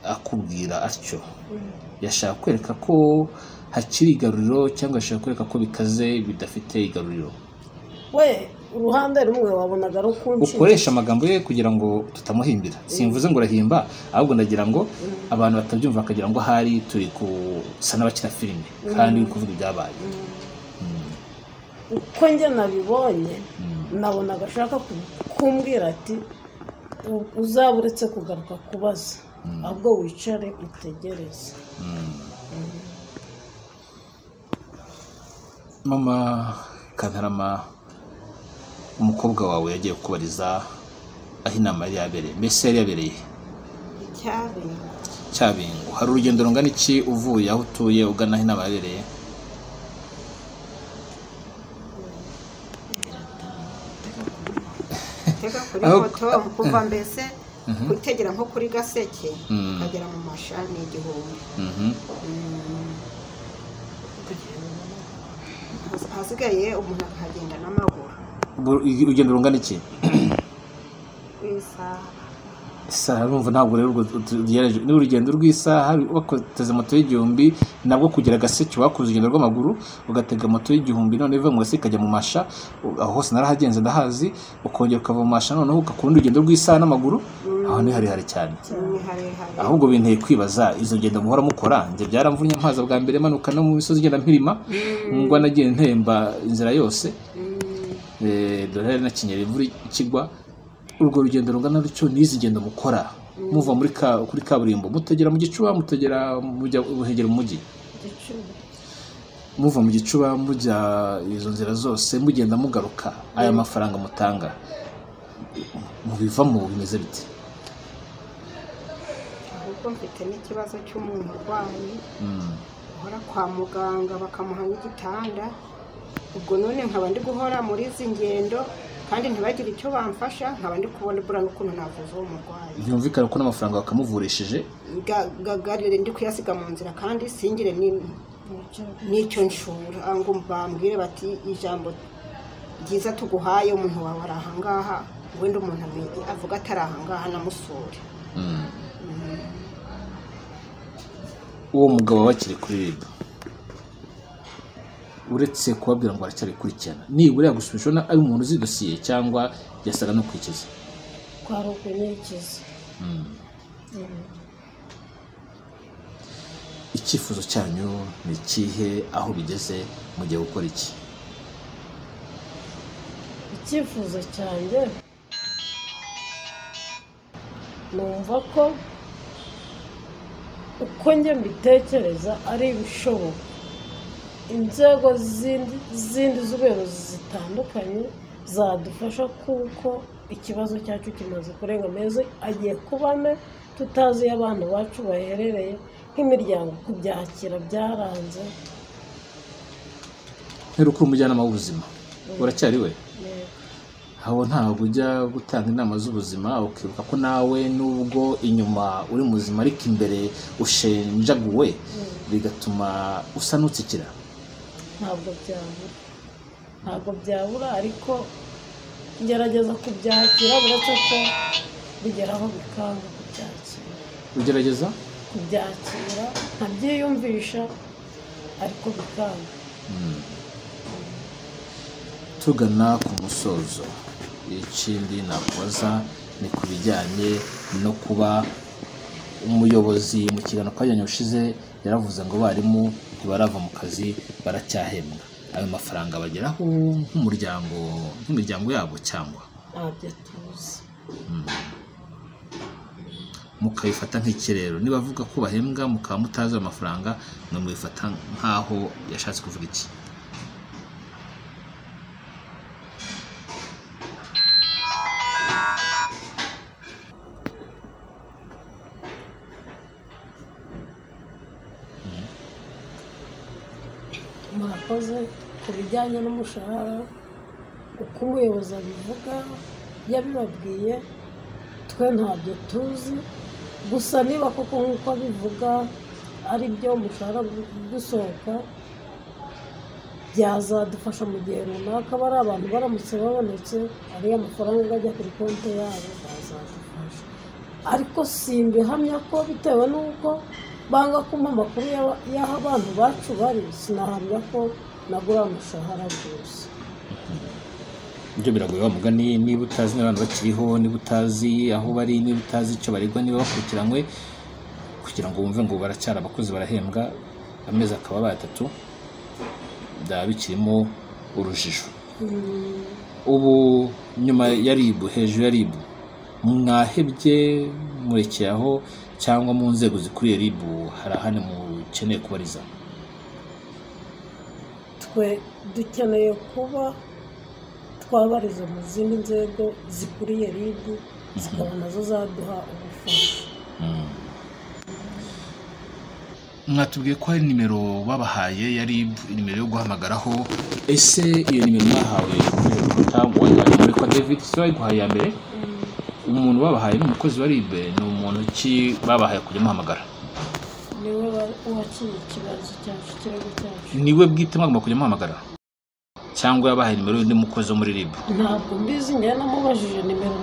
Speaker 2: akubwira atyo yashaka kwereka ko hakiri igaruriro cyangwa yashaka kwereka ko bikaze bidafite igaruriro?
Speaker 1: We uruhande rumwe wabonaga ari ukunshinja,
Speaker 2: ukoresha amagambo ye kugira ngo tutamuhimbira, simvuze ngo urahimba, ahubwo ndagira ngo abantu batabyumva bakagira ngo ahari turi gusa n'abakina filime kandi uri kuvuga ibyabaye.
Speaker 1: Uko njye nabibonye nabonaga ashaka kumbwira ati uzaba uretse kugaruka kubaza ahubwo wicare utegereze.
Speaker 2: Mama Kantarama, umukobwa wawe yagiye kubariza aho inama yari yabereye, mbese yari yabereye Cyabingo. Hari urugendo rungana iki uvuye aho utuye ugana aho inama yabereye?
Speaker 3: Kuri moto kuva mbese kutegera nko kuri Gaseke ukagera mu mashami 1000. Hasigaye umuntu akagenda n'amaguru.
Speaker 2: Urugendo rungana iki?
Speaker 3: Isaha.
Speaker 2: Urumva ntabwo rero ni urugendo rw'isaha, wakoteze moto y'1000 nabwo kugera Gaseke wakoze urugendo rw'amaguru ugatega moto y'1000 none iva mu Gaseke ikajya mu Masha, aho hose narahagenze ndahazi, ukongera ukava mu Masha noneho ugakunda urugendo rw'isaha n'amaguru, aho ni harehare cyane. Ahubwo binteye kwibaza izo ngendo muhora mukora, njye byaramvunye mpaza bwa mbere manuka no mu misozi ngenda mpirima ngwa nagiye ntemba inzira yose, dore na Kinyeri imvura ikigwa. Urwo rugendo rungana rutyo n'izi ngendo mukora muva muri kuri kaburimbo mutagera mu Gicuba, mutagera mujya buhegera umujyi, muva mu Gicuba mujya izo nzira zose mugenda mugaruka, aya mafaranga mutanga mubivamo bimeze bite?
Speaker 3: Ahubwo mfite n'ikibazo cy'umuntu urwaye uhora kwa muganga bakamuha n'igitanda, ubwo none nkaba ndi guhora muri izi ngendo kandi ntibagire icyo bamfasha, nkaba ndi kubona bura n'ukuntu navuza uwo murwayi.
Speaker 2: Byumvikana ko n'amafaranga bakamuvurishije
Speaker 3: gagarire ndi kuyasiga mu nzira kandi singire n'icyo nshura ngo bambwire bati ijambo ryiza tuguhaye umuntu wawe ari aha ngaha, wenda umuntu avuga atari aha ngaha namusure.
Speaker 2: Uwo mugabo bakiri kuri RIB uretse kubabwira ngo aracyarikurikirana, nibura yagusubije ari umuntu uzi dosiye cyangwa yasaga no kwikiza?
Speaker 1: Kwari ukunikiza.
Speaker 2: Icyifuzo cyanyu ni ikihe? Aho bigeze mugiye gukora iki?
Speaker 1: Icyifuzo cyanjye numva ko uko njye mbitekereza ari ibishoboka, inzego zindi z'ubuyobozi zitandukanye zadufasha, kuko Ikibazo cyacu kimaze kurenga amezi agiye kuba ane tutazi iyo abantu bacu baherereye, nk'imiryango kubyakira byaranze.
Speaker 2: Mperuka uri umujyanama w'ubuzima, uracyari we? Aho ntabwo ujya gutanga inama z'ubuzima ukibuka ko nawe nubwo inyuma uri muzima ariko imbere ushenjaguwe, bigatuma usa n'utsikira?
Speaker 1: Ntabwo byabura, ntabwo byabura, ariko ngerageza kubyakira, uretse ko bigeraho bikanga kubyakira.
Speaker 2: Ugerageza
Speaker 1: kubyakira nkabyiyumvisha ariko bikanga.
Speaker 2: Tugana ku musozo, ikindi nakubaza ni ku bijyanye no kuba umuyobozi mu kiganiro twajyanye ushize yaravuze ngo abarimu ntibarava mu kazi baracyahembwa, ayo mafaranga bageraho nk'umuryango, nk'imiryango yabo cyangwa
Speaker 1: ntabyo tuzi?
Speaker 2: Mukabifata nk'ikirero, niba avuga ko bahembwa mukaba mutazi ayo mafaranga, mwe mubifata nk'aho yashatse kuvuga iki?
Speaker 1: Murakoze. Ku bijyanye n'umushahara, uko umuyobozi abivuga yabibabwiye, twe ntabyo tuzi. Gusa niba koko nk'uko abivuga ari byo, umushahara gusohoka byazadufasha mu gihe runaka, bari abantu baramutse babonetse ariya mafaranga ajya kuri konti yabo bazadufasha. Ariko simbihamya ko bitewe n'uko banga kumpa amakuru y'aho abantu bacu bari, sinahamya ko nagura umushahara rwose.
Speaker 2: Ibyo biragoye wa mugani, niba utazi n'abantu bakiriho, niba utazi aho bari, niba utazi icyo baregwa, niba bakurikiranywe, kugira ngo wumve ngo baracyari abakozi barahembwa, amezi akaba abaye atatu, byaba bikirimo urujijo. Ubu nyuma ya RIB, hejuru ya RIB, mwahebye murekeye aho, cyangwa mu nzego zikuriye RIB hari ahandi mukeneye kubariza?
Speaker 1: Twe dukeneye kuba twabariza mu zindi nzego zikuriye RIB, zikaba nazo zaduha ubufasha.
Speaker 2: Mwatubwiye ko hari nimero babahaye ya RIB, nimero yo guhamagaraho. Ese iyo nimero mwahawe muri kwa David si wayiguhaye ya mbere? Umuntu babahaye ni umukozi wa RIB, ni umuntu ki babahaye kujya muhamagara?
Speaker 1: Niwe wakiye ikibazo cyacu, ikirego cyacu.
Speaker 2: Niwe bwite mwagomba kujya muhamagara, cyangwa yabahaye nimero y'undi mukozi wo muri RIB?
Speaker 1: Ntabwo mbizi, njye namubajije nimero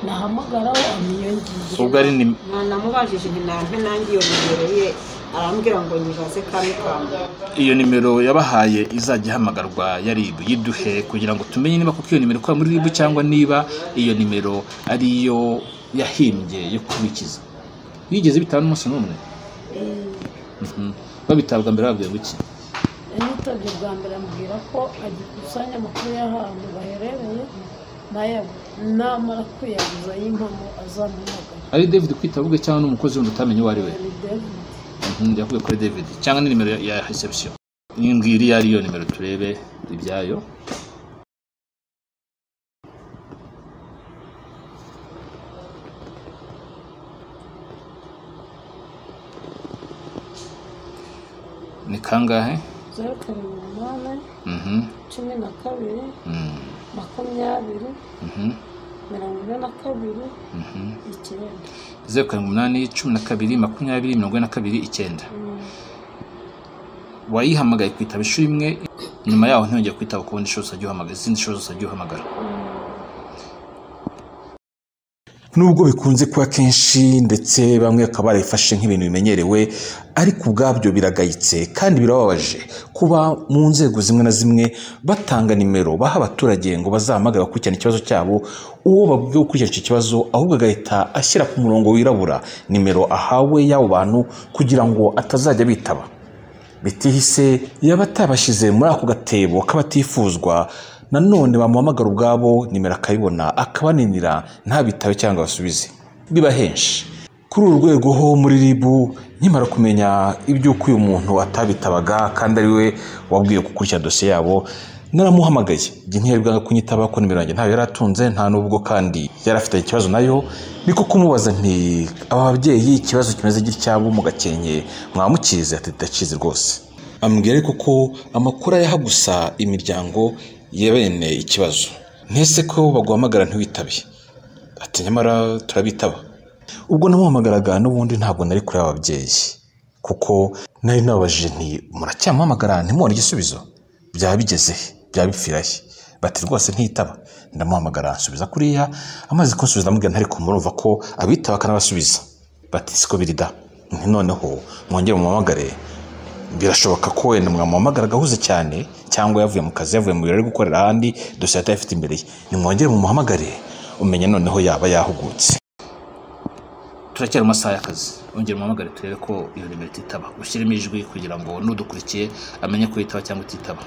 Speaker 1: nahamagaraho amiyongiye.
Speaker 2: Ubwo ari
Speaker 3: namubajije nti nampe nanjye iyo nimero ye, arambwira ngo nyibaze kami kamwe.
Speaker 2: Iyo nimero yabahaye izajya ihamagarwa ya RIB yiduhe, kugira ngo tumenye niba koko iyo nimero ikora muri RIB cyangwa niba iyo nimero ariyo yahimbye yo kubikiza. Yigeze bitaba n'umunsi n'umwe? Babitabwa mbere bababwiye ngo iki?
Speaker 1: Yitabye bwa mbere ambwira ko agikusanya amakuru y'ahantu baherereye, namara kwiyaguza y'impamo azamuhamagara.
Speaker 2: Ari David kwitaba ubwe cyangwa n'umukozi wundi utamenye uwo ari we?
Speaker 1: Ni David.
Speaker 2: Yavuye kuri David cyangwa ni nimero ya reception? Ngimbwira iyo ari yo nimero turebe ibyayo. Ni kangahe?
Speaker 1: 0 7 8 12 20 42 9.
Speaker 2: 0 7 8 12 20 42 9. Wayihamagaye kwitaba inshuro imwe, nyuma yaho ntiyongeye kwitaba ukundi inshuro zose uhamagara, izindi nshuro zose uhamagara. Nubwo bikunze kuba kenshi ndetse bamwe bakaba barabifashe nk'ibintu bimenyerewe, ariko ubwabyo biragayitse kandi birababaje kuba mu nzego zimwe na zimwe batanga nimero baha abaturage ngo bazahamagare bakurikirane ikibazo cyabo, uwo babwiwe gukurikirana icyo kibazo ahubwo agahita ashyira ku murongo wirabura nimero ahawe y'abo bantu kugira ngo atazajya bitaba. Bitihise yaba atabashyize muri ako gatebo k'abatifuzwa, nanone bamuhamagara ubwabo nimero akayibona akabaninira ntabitabe cyangwa basubize. Biba henshi. Kuri uru rwego ho muri RIB, nkimara kumenya iby'uko uyu muntu atabitabaga kandi ari we wabwiye gukurikira dosiye yabo, Naramuhamagaye igihe ntiyari bwanga kunyitaba, ko nimero yanjye ntayo yari atunze, nta n'ubwo kandi yari afite ikibazo nayo. Niko kumubaza nti aba babyeyi ikibazo kimeze gitya bo mu Gakenke mwamukize? Ati ndakizi rwose. Ambwira ariko ko amakuru ayaha gusa imiryango ya bene ikibazo. Ntese ko baguhamagara ntiwitabe? Ati nyamara turabitaba. Ubwo namuhamagaraga n'ubundi ntabwo nari kure y'ababyeyi, kuko nari nababajije nti muracyamuhamagara ntimubone igisubizo, byaba bigeze he, byaba bipfira he? Bati rwose ntitaba. Ndamuhamagara nsubiza kuriya, amaze kunsubiza ndamubwira nti ariko murumva ko abitaba akanabasubiza. Bati siko biri da. Nti noneho mwongere mumuhamagare, birashoboka ko wenda mwamuhamagara agahuze cyane, cyangwa yavuye mu kazi, yavuye mu biro ari gukorera ahandi, dosiye atayifite imbere ye. Nimwongere mumuhamagare umenye noneho yaba yahugutse. Turacyari mu masaha y'akazi, ongera umuhamagare turebe ko iyo nimero ititaba, ushyiremo ijwi kugira ngo n'udukurikiye amenye ko yitaba cyangwa ititaba.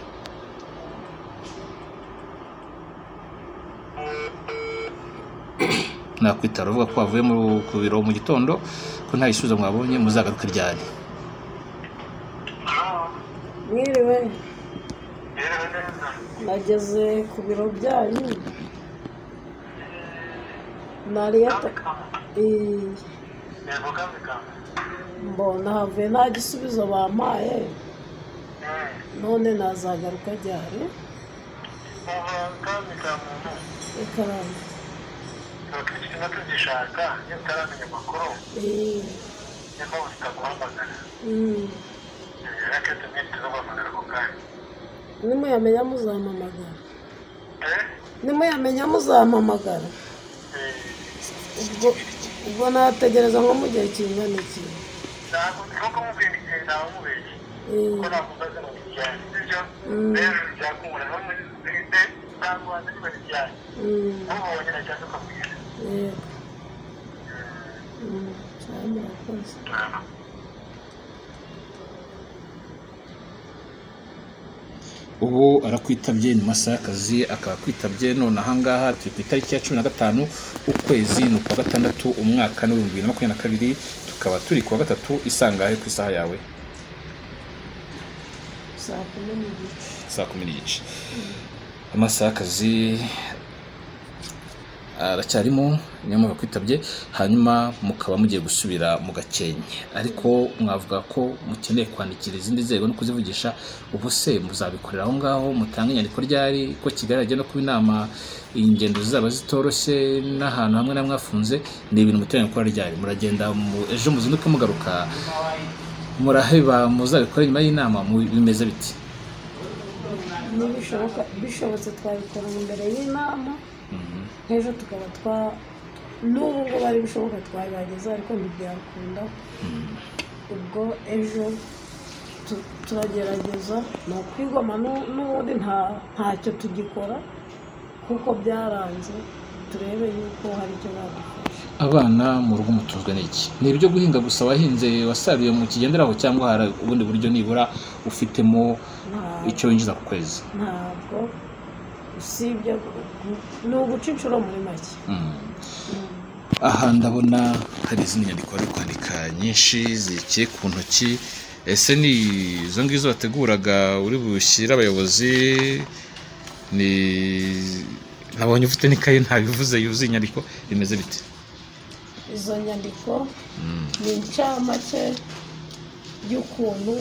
Speaker 2: Nakwitara uvuga ko wavuye ku biro mu gitondo, ko nta gisubizo mwabonye, muzagaruke ryari?
Speaker 1: Mwiriwe, nageze ku biro byanyu mbona havuye nta gisubizo bampaye, none nazagaruka ryari?
Speaker 9: Tugishaka iyo utaramenya amakuru niyo mpamvu tutaguhamagara.
Speaker 1: Nimuyamenya muzampamagara. Nimuyamenya muzampamagara. Ubwo nategereza nko mu gihe kingana iki?
Speaker 9: Ntabwo kumubwira igihe ntamubeshye, kuko nakubaza ngo kijyanye sibyo rero byakubura ntabwo waza niba kijyanye ubonye na cyangwa ukamubwira.
Speaker 1: Yego. Murakoze.
Speaker 2: Ubu arakwitabye ni masaha y'akazi, akaba akwitabye none ahangaha turi ku itariki ya 15 ukwezi ni ukwa gatandatu umwaka ni 2022, tukaba turi kuwa gatatu. Isangahe ku isaha yawe?
Speaker 1: Saa 10:15.
Speaker 2: Saa 10:15. Amasaha y'akazi aracyarimo, niyo mpamvu akwitabye. Hanyuma mukaba mugiye gusubira mu Gakenke, ariko mwavuga ko mukeneye kwandikira izindi nzego no kuzivugisha. Ubu se muzabikorera aho ngaho, mutange inyandiko ryari, ko Kigali hajya no kuba inama, ingendo zizaba zitoroshye n'ahantu hamwe na mwafunze, ni ibintu muteganya gukora ryari? Muragenda ejo muzinduke mugaruka, muraheba muzabikora nyuma y'inama, bimeze biti?
Speaker 1: Bishobotse twabikora mbere y'inama, nk'ejo tukaba twa n'ubu ngubu ari bishoboka twabibageza, ariko ntibyakunda. Ubwo ejo turagerageza, ni ukwigoma n'ubundi ntacyo tugikora kuko byaranze, turebe yuko hari icyo badufasha.
Speaker 2: Abana mu rugo mutunzwe n'iki? Ni ibyo guhinga gusa wahinze wasaruye mu kigenderaho, cyangwa hari ubundi buryo nibura ufitemo icyo winjiza ku kwezi?
Speaker 1: Ntabwo, usibye ni uguca inshuro muri make.
Speaker 2: Aha ndabona hari izindi nyandiko bari kwandika nyinshi zikiye ku ntoki. Ese ni izo ngizo wateguraga uri bushyire abayobozi? Ni nabonye ufite n'ikayi ntabivuze yuzuye inyandiko, bimeze bite?
Speaker 1: Izo nyandiko ni incamake y'ukuntu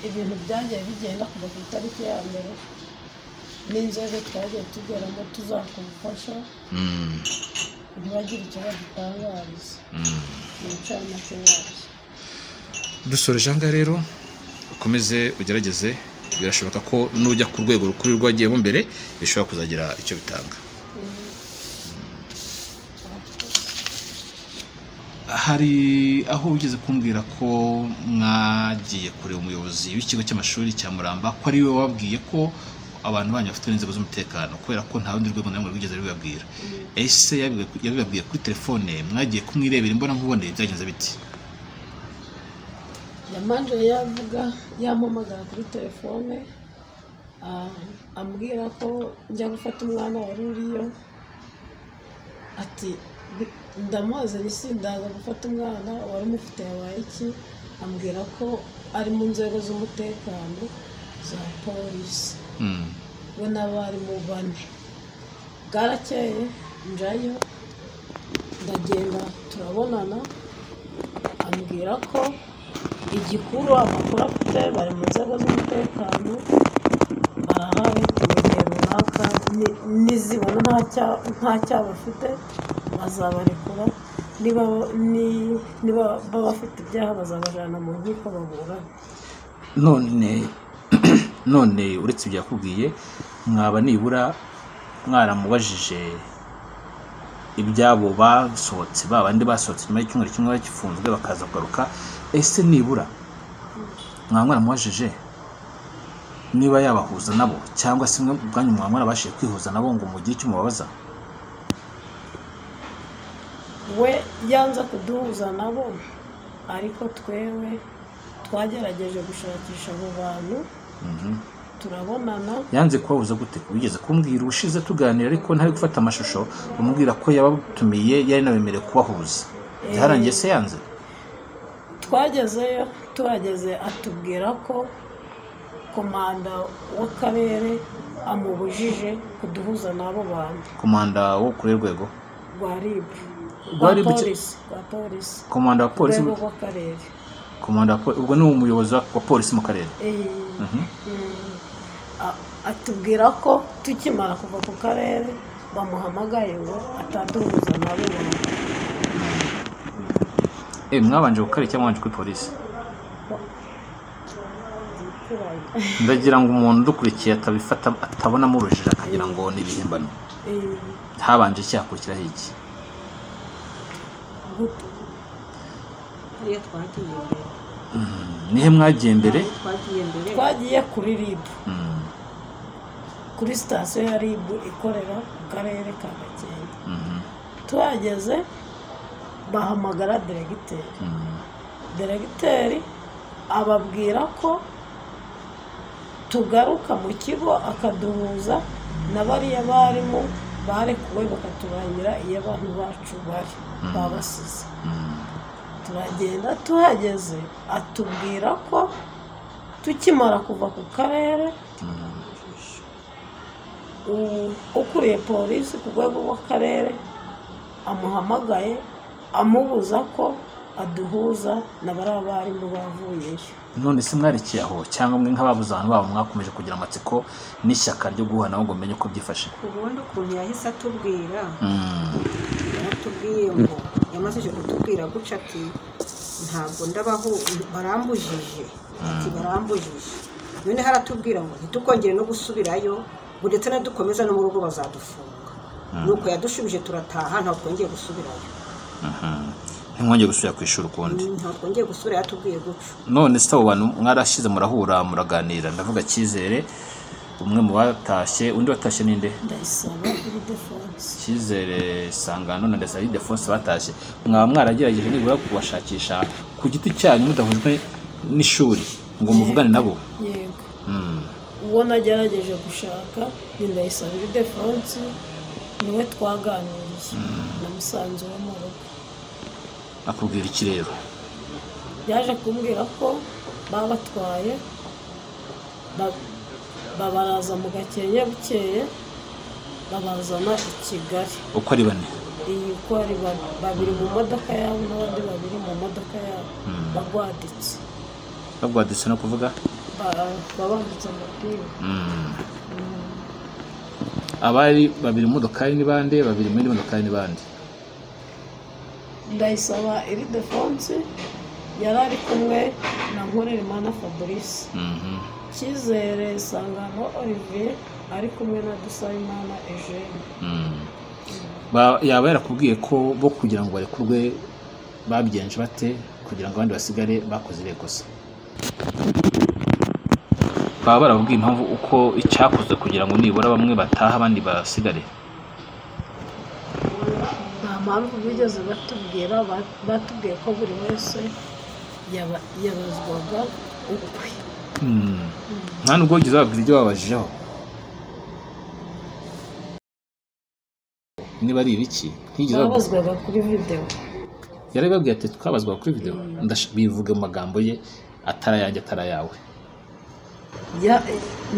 Speaker 1: ibintu byagiye bigenda kuva ku itariki ya mbere n'inzego twagiye tugeramo tuzakubufasha, ntibagire icyo badutangariza. Ni incamake yabyo.
Speaker 2: Dusoreje aha ngaha rero, ukomeze ugerageze, birashoboka ko nujya ku rwego rukuru rwagiyemo mbere bishobora kuzagira icyo bitanga. Hari aho ugeze kumbwira ko mwagiye kureba umuyobozi w'ikigo cy'amashuri cya Muramba, ko ari we wabwiye ko abantu banyu bafite inzego z'umutekano, kubera ko nta rundi rwego na rumwe rwigeze rubibabwira. Ese yabibabwiye kuri telefone, mwagiye kumwirebera imbona nkubone, byagenze biti?
Speaker 1: Yamanje yavuga, yampamagara kuri telefone ambwira ko njya gufata umwana wari uriyo, ati ndamuzi ndaza gufata umwana wari umufite yabaye iki, ambwira ko ari mu nzego z'umutekano za polisi. We n'abarimu bane. Bwarakeye njayo, ndagenda turabonana, ambwira ko igikuru amakuru afite bari mu nzego z'umutekano barahari mu gihe runaka, nizibona nta cyaha bafite bazabarekura, niba baba bafite ibyaha bazabajyana mu nkiko baburane.
Speaker 2: None uretse ibyo yakubwiye, mwaba nibura mwaramubajije ibyabo basohotse, babandi basohotse nyuma y'icyumweru kimwe bagifunzwe bakaza kugaruka, ese nibura mwaba mwaramubajije niba yabahuza nabo, cyangwa se mwe ubwanyu mwaba mwarabashije kwihuza nabo ngo mugire icyo mubabaza?
Speaker 1: We yanze kuduhuza nabo, ariko twewe twagerageje gushakisha abo bantu turabonana.
Speaker 2: Yanze kubahuza gute? Wigeze kumbwira ubushize tuganira, ariko ntari gufata amashusho, umubwira ko yabatumiye yari nabemerewe kubahuza, byarangiye se yanze?
Speaker 1: Twagezeyo, tuhageze atubwira ko komanda w'akarere amubujije kuduhuza n'abo bantu.
Speaker 2: Komanda wo kuri rwego
Speaker 1: rwa RIB, rwa polisi,
Speaker 2: komanda wa polisi
Speaker 1: w'akarere,
Speaker 2: komanda wa polisi, ubwo ni umuyobozi wa polisi mu karere.
Speaker 1: Atubwira ko tukimara kuva ku karere bamuhamagaye ngo ataduhuza n'abo bantu.
Speaker 2: Mwabanje ku karere cyangwa mwabanje kuri polisi? Ndagira ngo umuntu udukurikiye atabifata atabonamo urujijo akagira ngo ni ibihimbano. Habanje cyakurikiraho iki? Nihe mwagiye mbere?
Speaker 1: Twagiye kuri RIB, kuri sitasiyo ya RIB ikorera mu karere ka Gakenke. Tuhageze bahamagara diregiteri, diregiteri ababwira ko tugaruka mu kigo akaduhuza na bariya barimu barekuwe bakaturangira iyo abantu bacu bari babasize. Turagenda, tuhageze atubwira ko tukimara kuva ku karere ukuriye polisi ku rwego rw'akarere amuhamagaye amubuza ko aduhuza na bariya barimu bavuyeyo.
Speaker 2: None se mwarekeye aho, cyangwa mwe nk'ababuze abantu babo mwakomeje kugira amatsiko n'ishyaka ryo guhura nabo ngo mumenye uko byifashe?
Speaker 3: Ubundi ukuntu yahise atubwira, yaratubwiye ngo yamaze kutubwira guca ati ntabwo ndabaho, barambujije, ati barambujije. None haratubwira ngo ntitukongere no gusubirayo, ngo ndetse nadukomeza no mu rugo bazadufunga. Nuko yadushubije turataha, ntabwo twongeye gusubirayo.
Speaker 2: Ntimwongeye gusubira ku ishuri ukundi?
Speaker 3: Ntabwo twongeye gusubira, yatubwiye guca.
Speaker 2: None se abo bantu mwarashize murahura muraganira, ndavuga Cyizere umwe mu batashye, undi watashye ninde?
Speaker 1: Ndayisaba Ildefonse.
Speaker 2: Cyizere Sangano na Ndayisaba Ildefonse batashye, mwaba mwaragerageje nibura kubashakisha ku giti cyanyu mudahujwe n'ishuri ngo muvugane nabo?
Speaker 1: Yego. Uwo nagerageje gushaka ni Ndayisaba Ildefonse, niwe twaganiriye, namusanze iwe mu rugo.
Speaker 2: Akubwira iki rero?
Speaker 1: Yaje kumbwira ko babatwaye babaraza mu Gakenke, bukeye babazana i Kigali.
Speaker 2: Uko ari bane?
Speaker 1: Uko ari babiri mu modoka yabo n'abandi babiri mu modoka yabo, bagwaditse.
Speaker 2: Bagwaditse no kuvuga?
Speaker 1: Babambitse amapingu.
Speaker 2: Abari babiri mu modokari ni bande, babiri mu yindi modokari ni bande?
Speaker 1: Ndayisaba Ildefonse yari ari kumwe na Nkorerimana Fabrice, Cyizere Sangano Olivier ari kumwe na Dusabimana Eugene.
Speaker 2: Yaba yarakubwiye ko bo kugira ngo barekurwe babigenje bate kugira ngo abandi basigare bakoze iriya kosa? Baba barababwiye impamvu uko icyakozwe kugira ngo nibura bamwe bataha abandi basigare?
Speaker 1: Nta mpamvu bigeze batubwira, batubwiye ko buri wese yabazwaga ukwe.
Speaker 2: Nta nubwo wigeze bababwira ibyo babajijeho? Niba ari ibiki
Speaker 1: babazwaga kuri videwo.
Speaker 2: Yarabibabwiye ati twabazwaga kuri videwo, bivuga mu magambo ye atari ayanjye atari ayawe.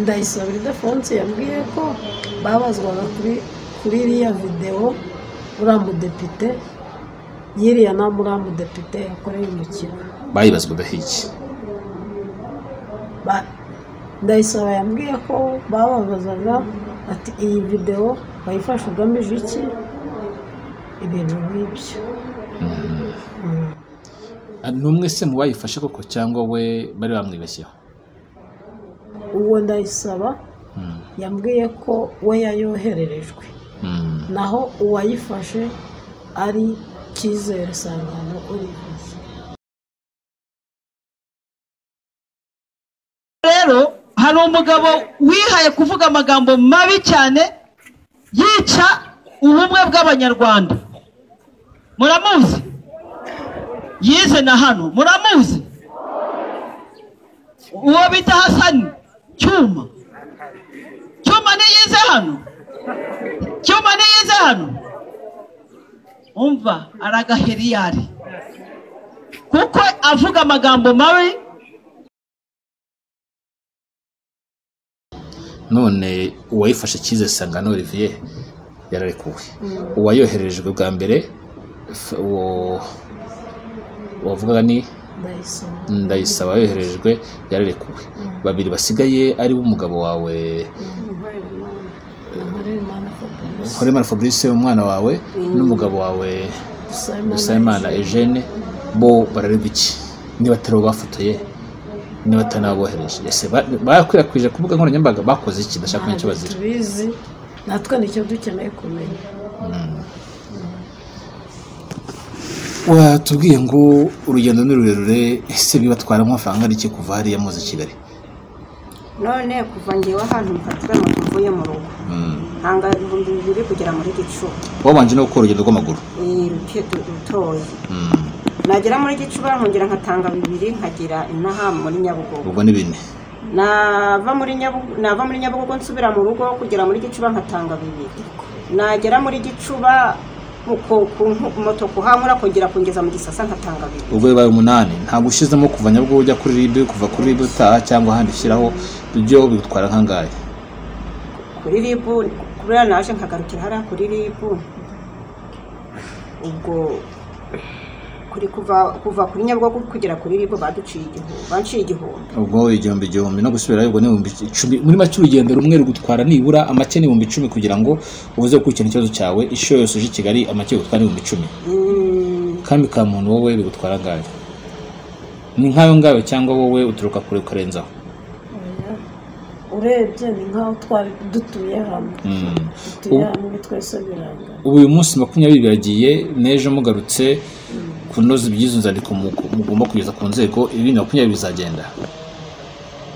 Speaker 1: Ndayisaba Ildefonse yambwiye ko babazwaga kuri iriya videwo uriya mudepite yiriya nama uriya mudepite yakoreye mu kigo.
Speaker 2: Bayibazwagaho iki?
Speaker 1: Ndayisaba yambwiye ko bababazaga ati iyi videwo wayifashe ugamije iki, ibintu nk'ibyo.
Speaker 2: Ni umwe se mu bayifashe koko cyangwa we bari bamwibeshyeho?
Speaker 1: Uwo Ndayisaba yambwiye ko we yayohererejwe, naho uwayifashe ari Cyizere Sangano Olivier.
Speaker 10: Rero hari umugabo wihaye kuvuga amagambo mabi cyane yica ubumwe bw'Abanyarwanda. Muramuzi? Yize na hano, muramuzi? Uwo bita Hasani Cyuma. Cyuma niyize hano. Cyuma niyize hano. Umva aragaheriyari. Kuko avuga amagambo mabi.
Speaker 2: None uwayifashe Cyizere Sangano Olivier yararekuwe. Uwayohererejwe bwa mbere uwo wavugaga ni Ndayisaba yoherejwe yararekuwe. Babiri basigaye ari umugabo wawe Nkorimana Fabrice umwana wawe n'umugabo wawe Dusabimana Eugene, bo bararegwa iki? Niba atari bo bafotoye, niba atanabohereje, ese bakwirakwije ku mbuga nkoranyambaga bakoze iki? Ndashaka kumenya icyo bazira.
Speaker 1: Tubizi natwe nicyo dukeneye kumenya.
Speaker 2: Watubwiye ngo urugendo ni rurerure, ese bibatwara amafaranga iki kuva hariya muze Kigali?
Speaker 3: None kuva ngewe ahantu mfatira moto mvuye mu rugo ntanga 2000 kugera muri Gicuba.
Speaker 2: Wabanje no gukora urugendo rw'amaguru?
Speaker 3: Rutoya. Nagera muri Gicuba nkongera nkatanga 2 nkagera inaha muri Nyabugogo.
Speaker 2: Ubwo ni 4.
Speaker 3: Nava muri Nyabugogo nsubira mu rugo kugera muri Gicuba nkatanga 2. Nagera muri Gicuba moto kuhankura kongera kongeza mu Gisasa nkatanga 2.
Speaker 2: Ubwo bibaye 8. Ntabwo ushizemo kuva Nyabugogo ujya kuri RIB, kuva kuri RIB utaha cyangwa ahandi ushyiraho, ibyo bigutwara nkangahe?
Speaker 3: Kuri RIB kubera naje nkagarukira hariya kuri RIB, ubwo kuri kuva kuri Nyabugogo kugera kuri RIB baduciye igihumbi, banciye igihumbi.
Speaker 2: Ubwo 1000 no gusubirayo ubwo ni 10,000. Muri make urugendo rumwe rugutwara nibura amake ni 10,000 kugira ngo uze gukurikirana ikibazo cyawe. Isho yose uje i Kigali amake gutwara 10,000. Kandi ka muntu wowe bigutwara angahe? Ni nkayo ngayo cyangwa wowe uturuka kure ukarenzaho?
Speaker 1: Urebye ni nkaho twari dutuye hamwe. Dutuye hamwe twese biranga.
Speaker 2: Ubu uyu munsi 20 biragiye, n'ejo mugarutse kunoza ibyizo nzandiko mugomba kugeza ku nzego, ibindi 20 bizagenda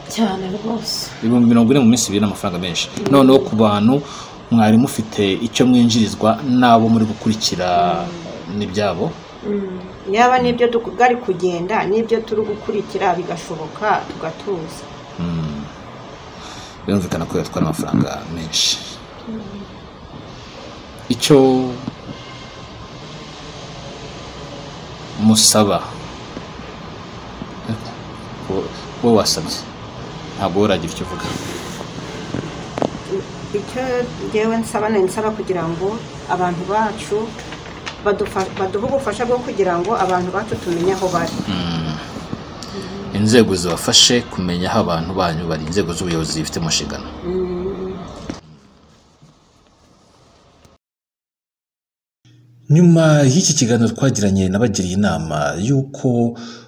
Speaker 1: cyane rwose.
Speaker 2: 40,000 mu minsi 2 n'amafaranga menshi. Noneho ku bantu mwari mufite icyo mwinjirizwa nabo muri gukurikira n'ibyabo,
Speaker 3: yaba nibyo tukugari kugenda nibyo turi gukurikira bigashoboka tugatuza.
Speaker 2: Birumvikana ko yatwara amafaranga menshi. Icyo musaba wowe wasabye ntabwo uragira icyo uvuga.
Speaker 3: Icyo ngewe nsaba ni nsaba kugira ngo abantu bacu baduhe ubufasha bwo kugira ngo abantu bacu tumenye aho bari.
Speaker 2: Inzego zibafashe kumenya aho abantu banyu bari, inzego z'ubuyobozi zifite mu nshingano. Nyuma y'iki kiganiro twagiranye nabagiriye inama y'uko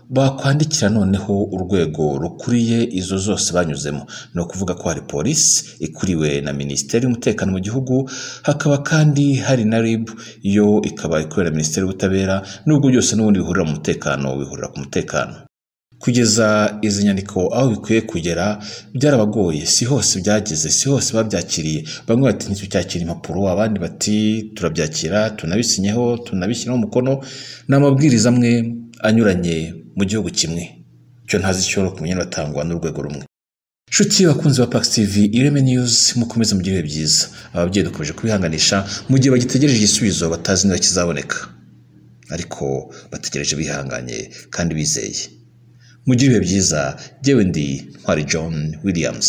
Speaker 2: bakwandikira noneho urwego rukuriye izo zose banyuzemo. Ni ukuvuga ko hari polisi ikuriwe na Minisiteri y'Umutekano mu gihugu, hakaba kandi hari na RIB yo ikaba ikorera Minisiteri y'Ubutabera, nubwo byose n'ubundi bihurira mu mutekano, bihurira ku mutekano. Kugeza izi nyandiko aho bikwiye kugera byarabagoye, si hose byageze, si hose babyakiriye. Bamwe bati ntitucyakira impapuro, abandi bati turabyakira tunabisinyeho tunabishyiraho umukono. Ni amabwiriza amwe anyuranye mu gihugu kimwe, icyo ntazi cyo kumenya batangwa n'urwego rumwe. Nshuti bakunzi ba Pax TV, Ireme News, mukomeze mugire ibihe byiza. Ababyeyi dukomeje kubihanganisha mu gihe bagitegereje igisubizo batazi niba kizaboneka, ariko bategereje bihanganye kandi bizeye. Mugire ibihe byiza. Jyewe ndi Ntwari John Williams.